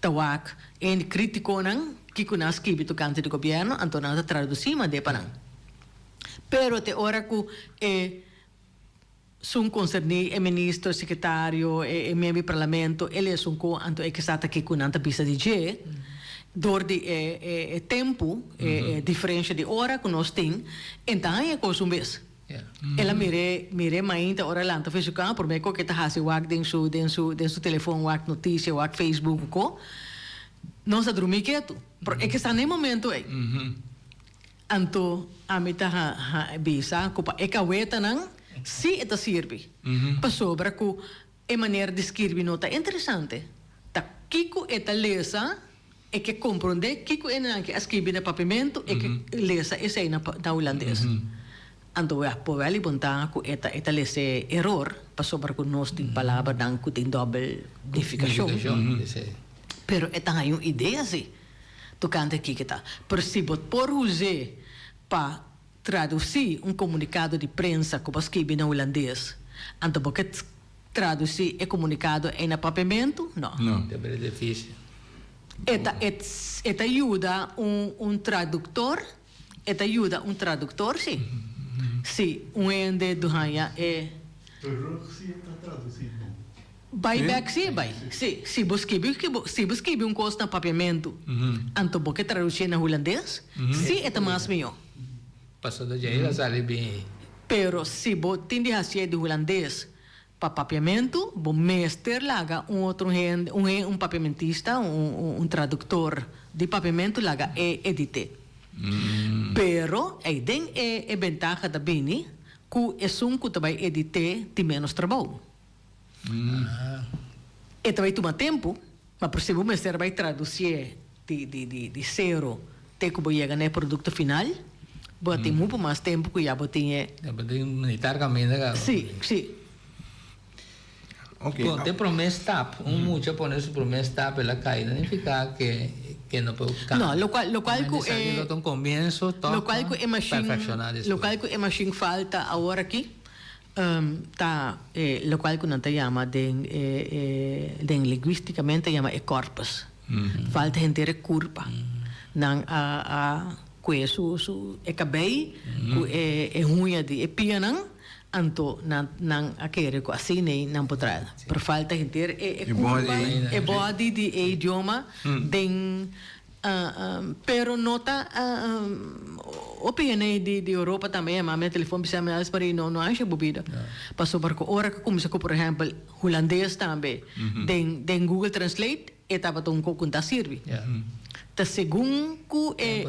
ta wak e krítikonan kiko nan a skibi tokante di gobièrnu, anto nan ta tradusí mand'é pa nan. Pero te ora ku e sun konserní, e ministro, e sekretario, e miembro di parlamento, el esun ku anto e kisas ta ke ku nan ta bisa di dje, dor di e e tempu, e diferensha di ora ku nos tin, e ta haña kos un bes. El a mir'é, mir'é mainta ora el lanta for su kama, promé ku ke ta hasi wak den su den su den su telefon, wak notisia, wak Facebook ku ko, nos a drumí ketu. Pero e ke sa na e momento ei. Anto ami ta bisa ku pa e kawetanan sí e ta sirbi, pasobra ku e manera di skirbi no ta interesante. Ta kiko e ta lesa, e ke komprondé kiko e nan ke a skirbi na papiamentu, e ke lesa esei na hulandes. Anto wea por wèl i bonta ku e ta e ta lesa e eror, pasobra ku nos tin palabranan ku tin dòbel nifikashon. Pero e ta haña un idea sí. Tokante kiko ta. Pero si bo por us'é pa tradusí un komunikado di prensa ku bo a skibi na hulandes, anto bo ke tradusí e komunikado ei na papiamentu? No. No. Ta bira difísil. E ta e ta yuda un un traduktor, e ta yuda un traduktor sí. Si un hende duhaña e. Terug si e ta tradusí bon. Bai bek sí, bai. Sí, si bo skibi si bo skibi un kos na papiamentu, anto bo ke tradusié na hulandes, sí e ta mas mihó. Pasobra dje el a sali bin. Pero si bo tin di hasié di hulandes pa papiamentu, bo mester laga un otro hende, un un papiamentista, un un traduktor di papiamentu laga e edit'é. Pero ei den e e bentaha ta bini ku esun ku ta bai edit'é tin ménos trabou. E ta bai tuma tempu, ma por si bo mester bai traducié di di di di cero te cu bo yega na e producto final, bo a tin mucho mas tempu cu ya bo tin e. Ya bo tin militar caminda caba. Sí, sí. Ok. Con te prome stap, un mucha pone su prome stap el a cay, no nifica que que no por cambia. No, locual locual cu e. Lo ta un comienzo toch Locual cu e machine, perfecciona despues. Locual cu e machine falta awor aki, Ta e lokual ku nan ta yama den e den lingüistikamente yama e corpus. Falta henter e kurpa. Nan a a kue su su e kabei ku e e huña di e pianan. Anto nan nan a kere ku asina ei nan por traha. Pero falta henter e e kurpa, e body di e idioma den pero no ta hopi hende di di Europa tambe yama mi na telefon bisa mi Alice Marie no no haci bo bida. Pasobra ku ora ku kuminsa ku por ehempel Hulandes tambe den den Google Translate E tabata un koko ta sirbi. Ta segun ku e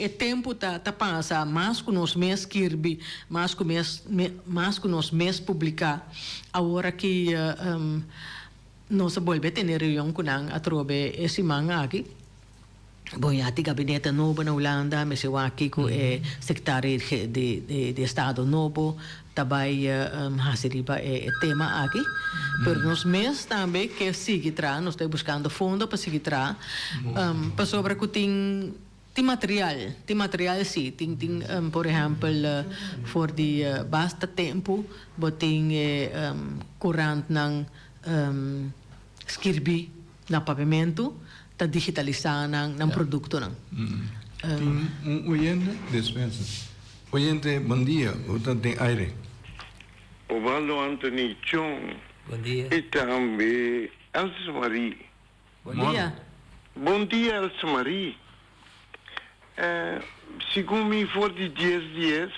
e tempu ta ta pasa, mas ku nos mes skirbi, mas ku mes mas ku nos mes publiká. Awor aki nos a bolbe tene reunion ku nan atrobe e siman aki. Bon ya tin gabinete nobo na Hulanda, mester wak kiko e secretario di di estado nobo ta bai hasi riba e tema aki. Pero nos mes tambe ke sigui traha, nos ta buscando fondo pa sigui traha, pasobra cu tin tin material, tin material si, tin tin por ehempel for di basta tempo bo tin e curantnan skirbi na papiamentu ta digitalisá nan nan produktonan. Tin un oyente? Despensa. Oyente, bon dia. Bo ta den aire. Obaldo Anthony Chong. Bon dia. I tambe Els Marie. Bon dia. Bon dia Els Marie. Segun mi for di dies dies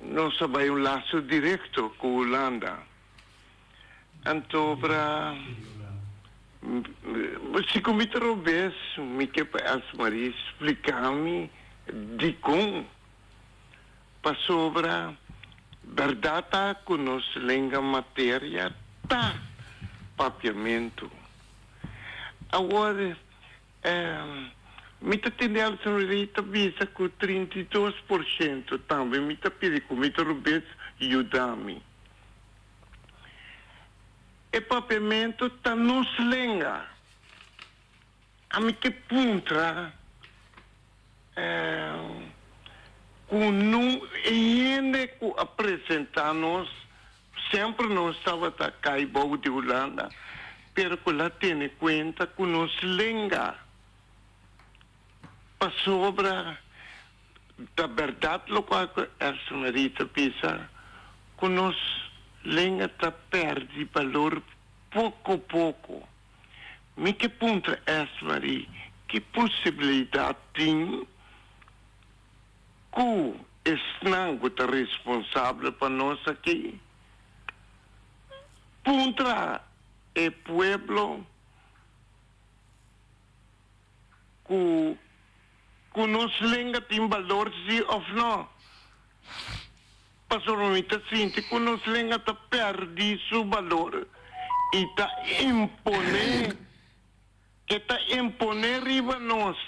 nos a bai un laso direkto ku Hulanda. Anto pra si ku mi ta robes mi ke pa Elsmarie splika mi dikon pasobra bèrdat ta ku nos lenga materia ta papiamentu. Awor mi ta tende Elsmarie ta bisa ku 32% tambe mi ta pidi ku mi ta robes yuda mi. E papiamentu ta nos lenga. Ami ke puntra ku no e hende ku a presenta nos, semper nos tabata kai bou di Hulanda, pero ku la tene kuenta ku nos lenga. Pasobra ta bèrdat lokual ku Ersemarie ta bisa, ku nos lenga ta pèrdí balor poko poko. Mi ke puntra Ersemarie ki posibilidat tin ku esnan ku ta responsabel pa nos aki puntra e pueblo Ku ku nos lenga tin balor si òf no? Pasobra mi ta sinti ku nos lenga ta pèrdí su balor i ta imponé, e ta imponé riba nos.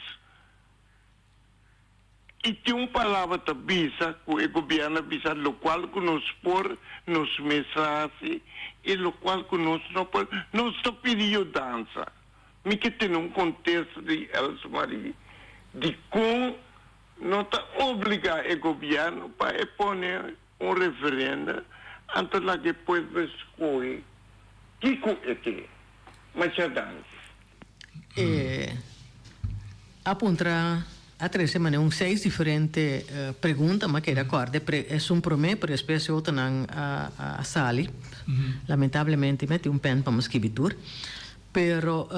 I tin un palabra ta bisa ku e gobièrnu a bisa lokual ku nos por nos mes hasi i lokual ku nos no por nos ta pidi yudansa. Mi ke tene un kontesta di Els Marie dikon no ta obligá e gobièrnu pa e pone un referenda anto laga e pueblo skohe kiko e ke. Masha danki. E a puntra a trece mane un seis diferente pregunta, m'a keda kòrda e esun promé, pero despues e otronan a sali. Lamentablemente mi a tin un pèn pa mi skibi tur. Pero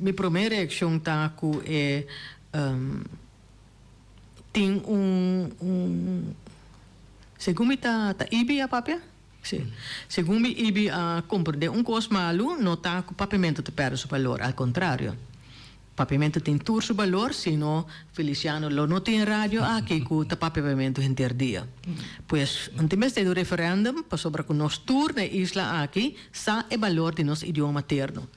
mi promé reakshon ta ku e tin un, segun mi ta Ibi a papia? Sí. Segun mi Ibi a komprendé un kos malu no ta ku papiamentu ta pèrdè su balor, al kontrario. Papiamentu tin tur su balor, sino Feliciano lo no tin radio aki ku ta papia papiamentu henter dia. Pues, no tin mester di un referèndum pasobra ku nos tur na e isla aki sa e balor di nos idioma materno.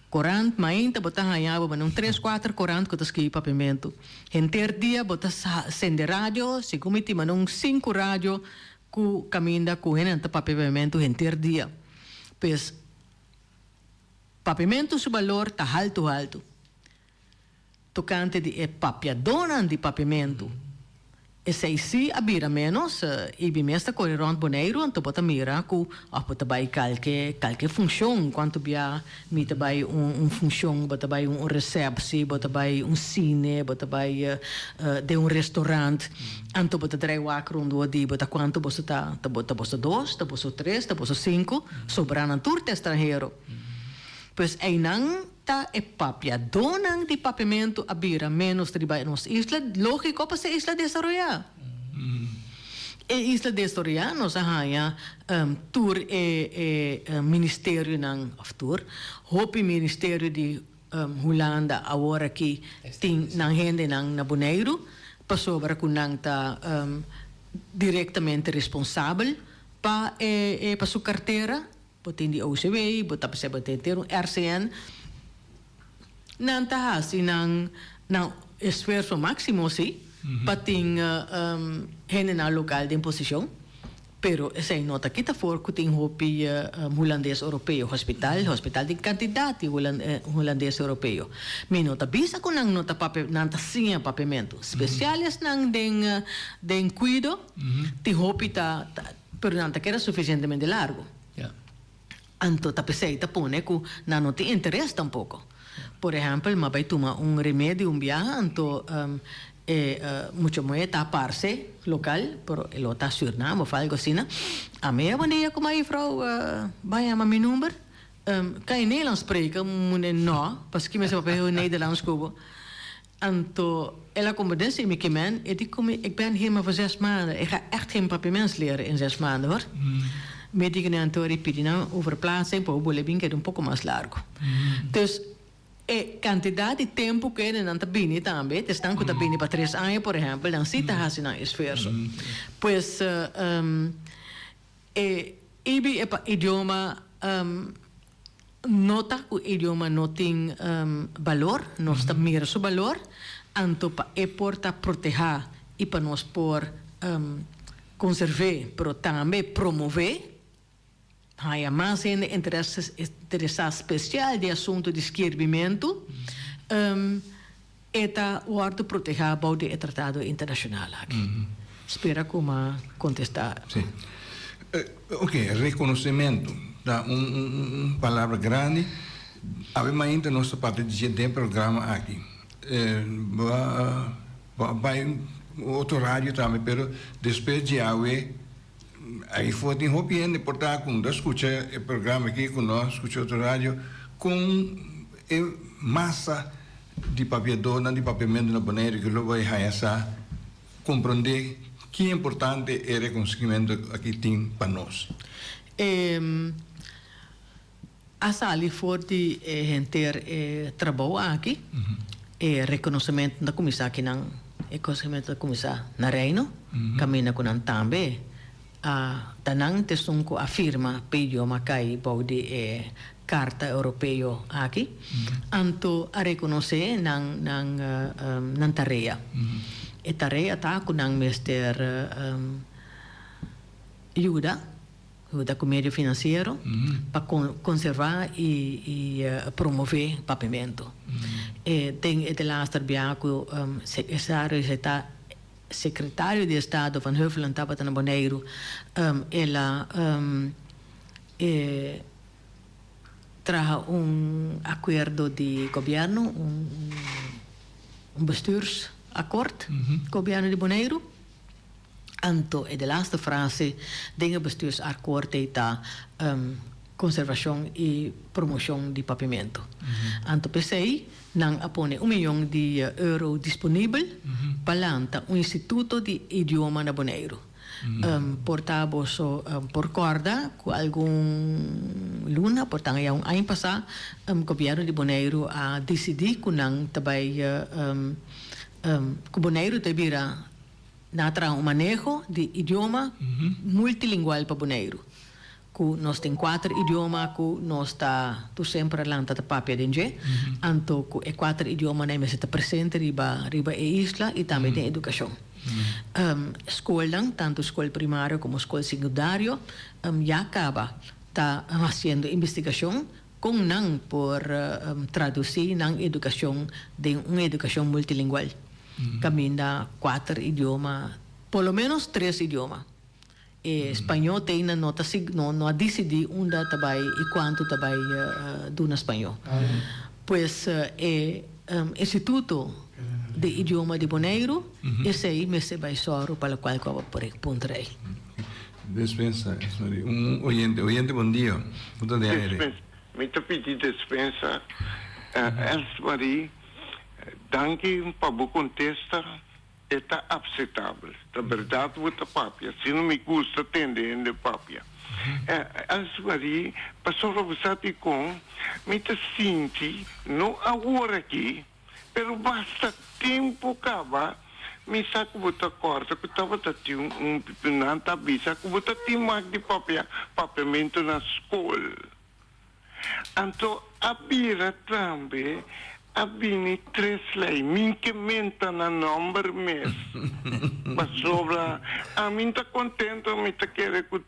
Korant, mainta bo ta haña bo un tres kuater korant ku ta skibi papiamentu. Henter dia bo ta sende radio, segun mi tin un sinku radio Ku kaminda ku hendenan ta papia papiamentu henter dia. Pues, papiamentu su balor ta haltu haltu. Tokante di e papiadónan di papiamentu. Esei sí a bira ménos i mi mes ta kore rònt Boneiru anto bo ta mira ku òf bo ta bai kalke kalke funshon kuantu bia mi ta bai un un funshon bo ta bai un resèpsi bo ta bai un sine bo ta bai den un restorant anto bo ta drai wak rondó di bo ta kuantu boso ta ta bo ta boso dos ta boso tres ta boso sinku sobrá nan tur ta estranhero pues einan Ta e papiadónan di papiamentu a bira ménos riba nos isla, lógiko pa se isla desaroyá. E isla desaroyá nos a haña tur e e ministerionan, òf tur, hopi ministerio di Hulanda awor aki tin nan hendenan na Boneiru pasobra ku nan ta direktamente responsabel pa e pa su kartera. Bo tin di OCW, bo ta bisa bo tin henter un RCN. Nan ta hasi nan nan esfuerso máximo sí pa tin hendenan lokal den posishon, pero esei no ta kita for ku tin hopi hulandes oropeo. Hospital, hospital tin kantidat di hulandes oropeo. Mi no ta bisa ku nan no ta papia, nan ta siña papiamentu. Spesial esnan den den kuido tin hopi ta Pero nan ta keda sufisientemente largu. Anto ta p'esei ta pone ku nan no tin interes tampoko. Por ehèmpel, m'a bai tuma un remedio un biaha, anto e mucha muhé ta parse lokal, pero e lo ta Sürnam òf algu asina. Ami a bon dia ku mai juffrouw, bai yama mi number. Kan je Nederlands spreken? Mune no, paski mi sa papia heel Nederlands ku bo. Anto el a komprendé si mi ke men, e di ku mi, ik ben hier maar voor zes maanden, ik ga echt geen Papiaments leren in zes maanden hoor. Mi di ku nan anto ripiti nan overplaatsing pa bo bole bin keda un poko mas largu. Dus e kantidat di tempu ku nan ta bini tambe, ta esnan ku ta bini pa tres aña por ehèmpel, nan si ta hasi nan esfuerso. Pues e ibi e pa idioma No ta ku idioma no tin balor, nos ta mira su balor, anto pa e por ta protehá i pa nos por konserv'é, pero tambe promové, haña mas hende interesá spesial di asuntu di skirbimentu, e ta wòrdu protehá bou di e tratado internashonal aki. Spera ku m'a kontestá. Sí. Oké, rekonosementu ta un un palabra grandi. Awe mainta nos ta papia di dje den programa aki. Bo a bo a bai otro radio tambe, pero despues dje awe ayfo tin hopi hende por ta ku no ta skucha e programa aki, ku no a skucha otro radio, kon e masa di papiadónan di papiamentu na Boneiru ku lo bai haña sa komprondé ki importante e rekonosimentu aki tin pa nos. E a sali for di e henter e trabou aki, e rekonosimentu ta kuminsá akinan, e rekonosimentu ta kuminsá na Reino, kaminda ku nan tambe a ta nan t'esun ku a firma p'e idioma kai bou di e Karta Europeo aki, anto a rekonosé nan nan nan tarea. E tarea ta ku nan mester yuda, yuda ku medio finansiero pa konservá i i promové papiamentu. E den e delaster bia ku sekretario sekretario di estado Van Huffelen tabata na Boneiru, el a E traha un akuerdo di gobièrnu, un bestuursakkoord gobièrnu di Boneiru. Anto e de laatste frase den e bestuursakkoord ei ta konservashon i promoshon di papiamentu. Anto p'esei nan a pone un miyon di euro disponibel pa lanta un instituto di idioma na Boneiru. Por ta boso por corda cu algun luna, por ta ya un aña pasa, gobierno di Boneiru a dicidi cu nan ta bay, cu Boneiru ta bira, nan a traha un maneho di idioma multilingual pa Boneiru. Ku nos tin kuater idioma ku nos ta tur semper a lanta ta papia den dje, anto ku e kuater idiomanan e mester ta presente riba riba e isla i tambe den edukashon. Skolnan, tantu skol primario komo skol sekundario, ya kaba ta hasiendo investigashon kon nan por tradusí nan edukashon den un edukashon multilingual kaminda kuater idioma. Por lo menos tres idioma. E spañó te ainda no ta no no a disidí unda ta bai i kuantu ta bai duna spañó. Pues e Instituto di Idioma di Boneiru esei mester bai sòru pa lokual ku abo por puntra ei. Despensa, sorry, un oyente. Oyente, bon dia. Bo ta den aire. Despensa, mi ta pidi despensa. Els Marie, danki pa bo kontesta. E ta apsetabel. Ta berdad bo ta papia. Asina mi gusta tende hende papia. Els Marie, pasobra bo sa dikon mi ta sinti, no awor aki, pero basta tempu kaba, mi sa ku bo ta kòrda ku tabata tin un, nan ta bisa ku bo ta tin mak di papia papiamentu na skol. Anto a bira tambe a bini tres lei, min ke menta nan nomber mes, pasobra ami ta kontento, mi ta kere ku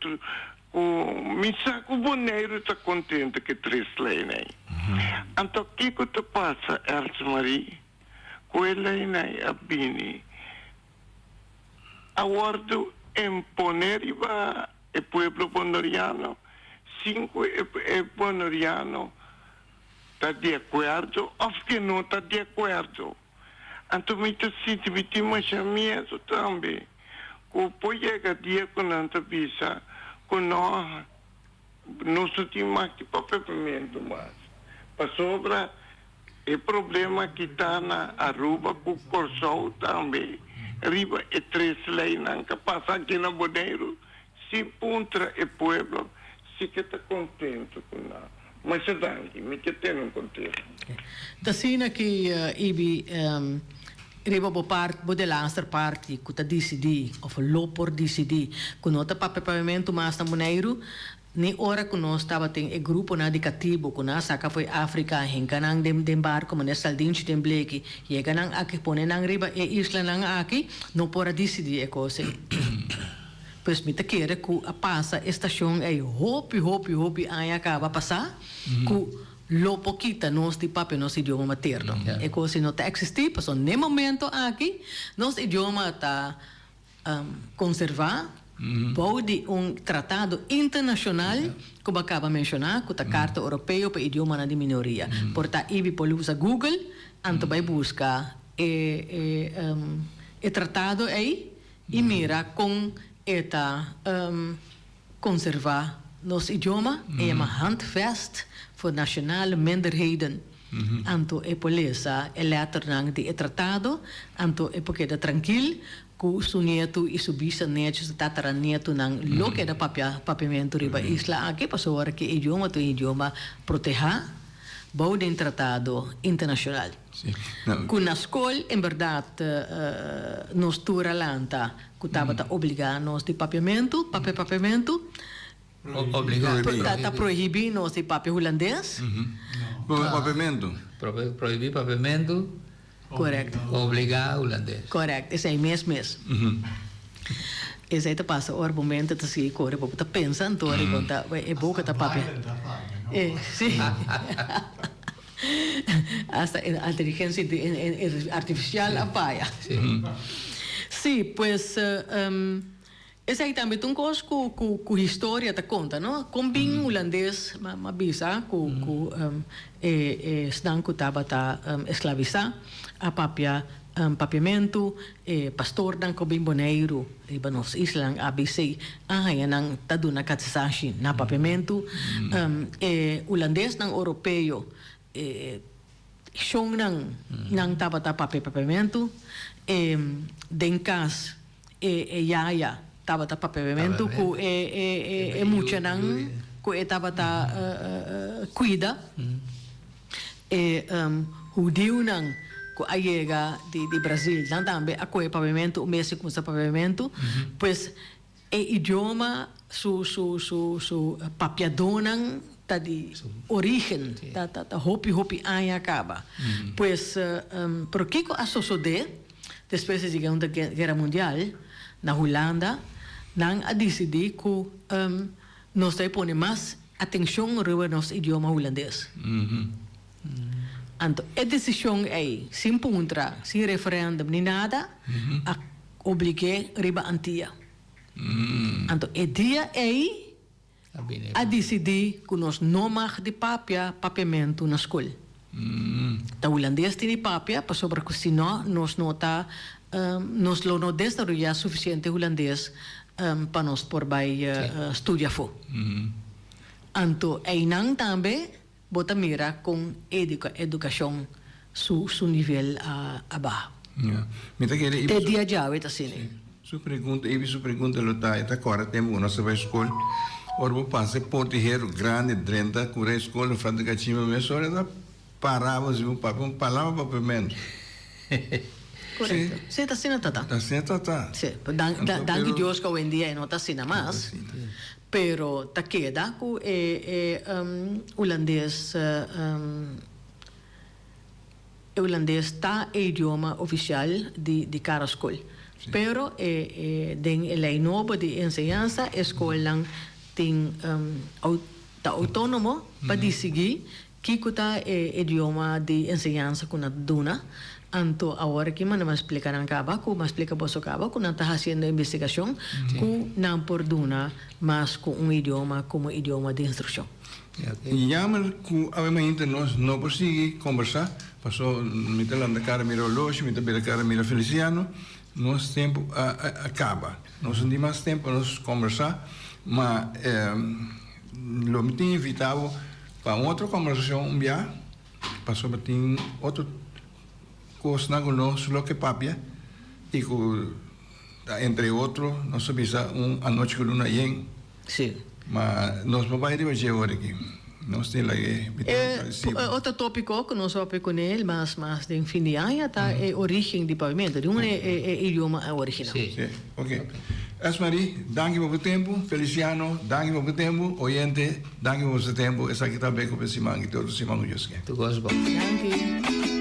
ku mi sa ku Boneiru ta kontento ku e tres leinan. Anto kiko ta pasa, Elsmarie, ku e leinan a bini a wòrdu imponé riba E pueblo bonoriano sin cu e bonoriano ta di acuerdo of ke no ta di acuerdo. Anto mi ta sinti mi tin masha miedo tambe cu por yega dia cu nan ta bisa cu no, nos no tin mas di papiamento mas pasobra E problema ki ta na Aruba ku Kòrsou tambe riba e tres leinan ka pasa aki na Boneiru, si puntra e pueblo si ke ta kontentu ku nan. Masha danki, mi ke tene un kontesta. Ta asina ki Ibi riba bo part, bo delaster parti ku ta disidí òf lo por disidí ku no ta papia papiamentu mas na Boneiru, Ni ora ku nos tabatin e gruponan di katibu ku nan a saka fo'i Afrika, hinka nan den den barku manera saldinchi den bleki, yega nan aki pone nan riba e islanan aki, no por a disidí e kos ei. Pues mi ta kere ku a pasa e stashon ei hopi hopi hopi aña kaba pasá ku lo por kita nos di papia nos idioma materno. E kos ei no ta eksistí pasobra n'e momento aki nos idioma ta konservá bou di un tratado internashonal ku bo a kaba menshoná, ku ta Karta Oropeo pa Idiomanan di Minoria. Por ta ibi por usa Google anto bai buska e e tratado ei i mira kon e ta konservá nos idioma. E yama Handvest voor Nationale Minderheden. Anto e por lesa e lèternan di e tratado, anto e por keda trankil ku su nietu i su bisanietu, su tataranietunan lo keda papia papiamentu riba e isla aki, pasobra ki e idioma ta un idioma protehá bou den tratado internashonal. Ku na skol en bèrdat nos tur a lanta ku tabata obligá nos di papiamentu, papia papiamentu. Obligá. Ta prohibí nos di papia hulandes. Papiamentu. Prohibí papiamentu. Correcto. Obligá hulandes. Correcto, esei mes mes. Esei ta pasa ora bo mente ta sigui kore, bo ta pensa anto riba ta e boka ta papia. Si. Hasta e inteligencia artificial a faya. Si, pues. Esei tambe ta un kos ku ku historia ta konta, no? Kon bin hulandes m'a bisa ku ku e esnan ku tabata esklavisá a papia papiamentu, e pastornan ku bin Boneiru riba nos islanan ABC a haña nan ta duna katesashi na papiamentu, e hulandesnan oropeo e shonnan nan tabata papia papiamentu, e den kas. E e yaya tabata papiamentu ku e e e muchanan ku e tabata kuida. E hudiunan ku a yega di di Brazil nan tambe a kohe papiamentu un mes a kuminsá papiamentu. Pues e idioma su su su su papiadónan ta di orígen, ta ta ta hopi hopi aña kaba. Pues pero kiko a sosodé? Despues di Segunda Guera Mundial, na Hulanda, nan a disidí ku nos ta pone mas atenshon riba nos idioma hulandes. Anto e desishon ei, sin puntra, sin referèndum ni nada, a. oblig'é riba Antia. Anto e dia ei a disidí ku nos no mag di papia papiamentu na skol. Ta hulandes tin di papia pasobra ku si no nos no ta nos lo no desaroyá sufisiente hulandes pa nos por bai studia afó. Anto einan tambe bo ta mira kon edukashon su su nivel a a baha. Ya. Mi ta kere Te dia djawe ta asina. Su pregunta, Ibi su pregunta lo ta, e ta kòrda tempu ku nos ta bai skol, ora bo pasa e porta di heru grandi drenta kura e skol frente kachimba mesora e ta para bo si bo papia un palabra papiamentu. Korekto. Sí, ta asina ta ta. Ta asina ta ta. Sí, dan, dan, danki Dios ku awendia e no ta asina mas. Pero ta keda ku e e hulandes e hulandes ta e idioma ofisial di di kada skol. Pero e e den e lei nobo di enseñansa e skolnan tin ta outónomo pa disigí Kiko ta e idioma di enseñansa ku nan ta duna? Anto awor aki manda mas splika nan kaba ku mas splika boso kaba ku nan ta hasiendo investigashon ku nan por duna mas ku un idioma komo idioma di instrukshon. Jammer ku awe mainta nos no por sigui kombersá paso mi ta lanta kara mira oloshi mi ta bira kara mira Feliciano nos tempu a kaba nos no tin mas tempu pa nos kombersá ma lo mi tin invitá bo Pa un otro kombersashon un bia, pasobra tin otro kosnan ku nos lo ke papia i ku ta entre otro nos a bisa un anochi ku luna yen. Sí. Ma nos no bai riba dje ora aki. Nos tin lag'é E otro topiko ku nos a papia kuné mas mas den fin di aña ta e origen di papiamentu, di unda e idioma a originá. Sí. Ok. Esmarie, danki pa bo tempu. Feliciano, danki pa bo tempu. Oyente, danki pa boso tempu. Esaki ta Beko pa e siman aki. Te otro siman ku Dios ke. Tur kos bon. Danki.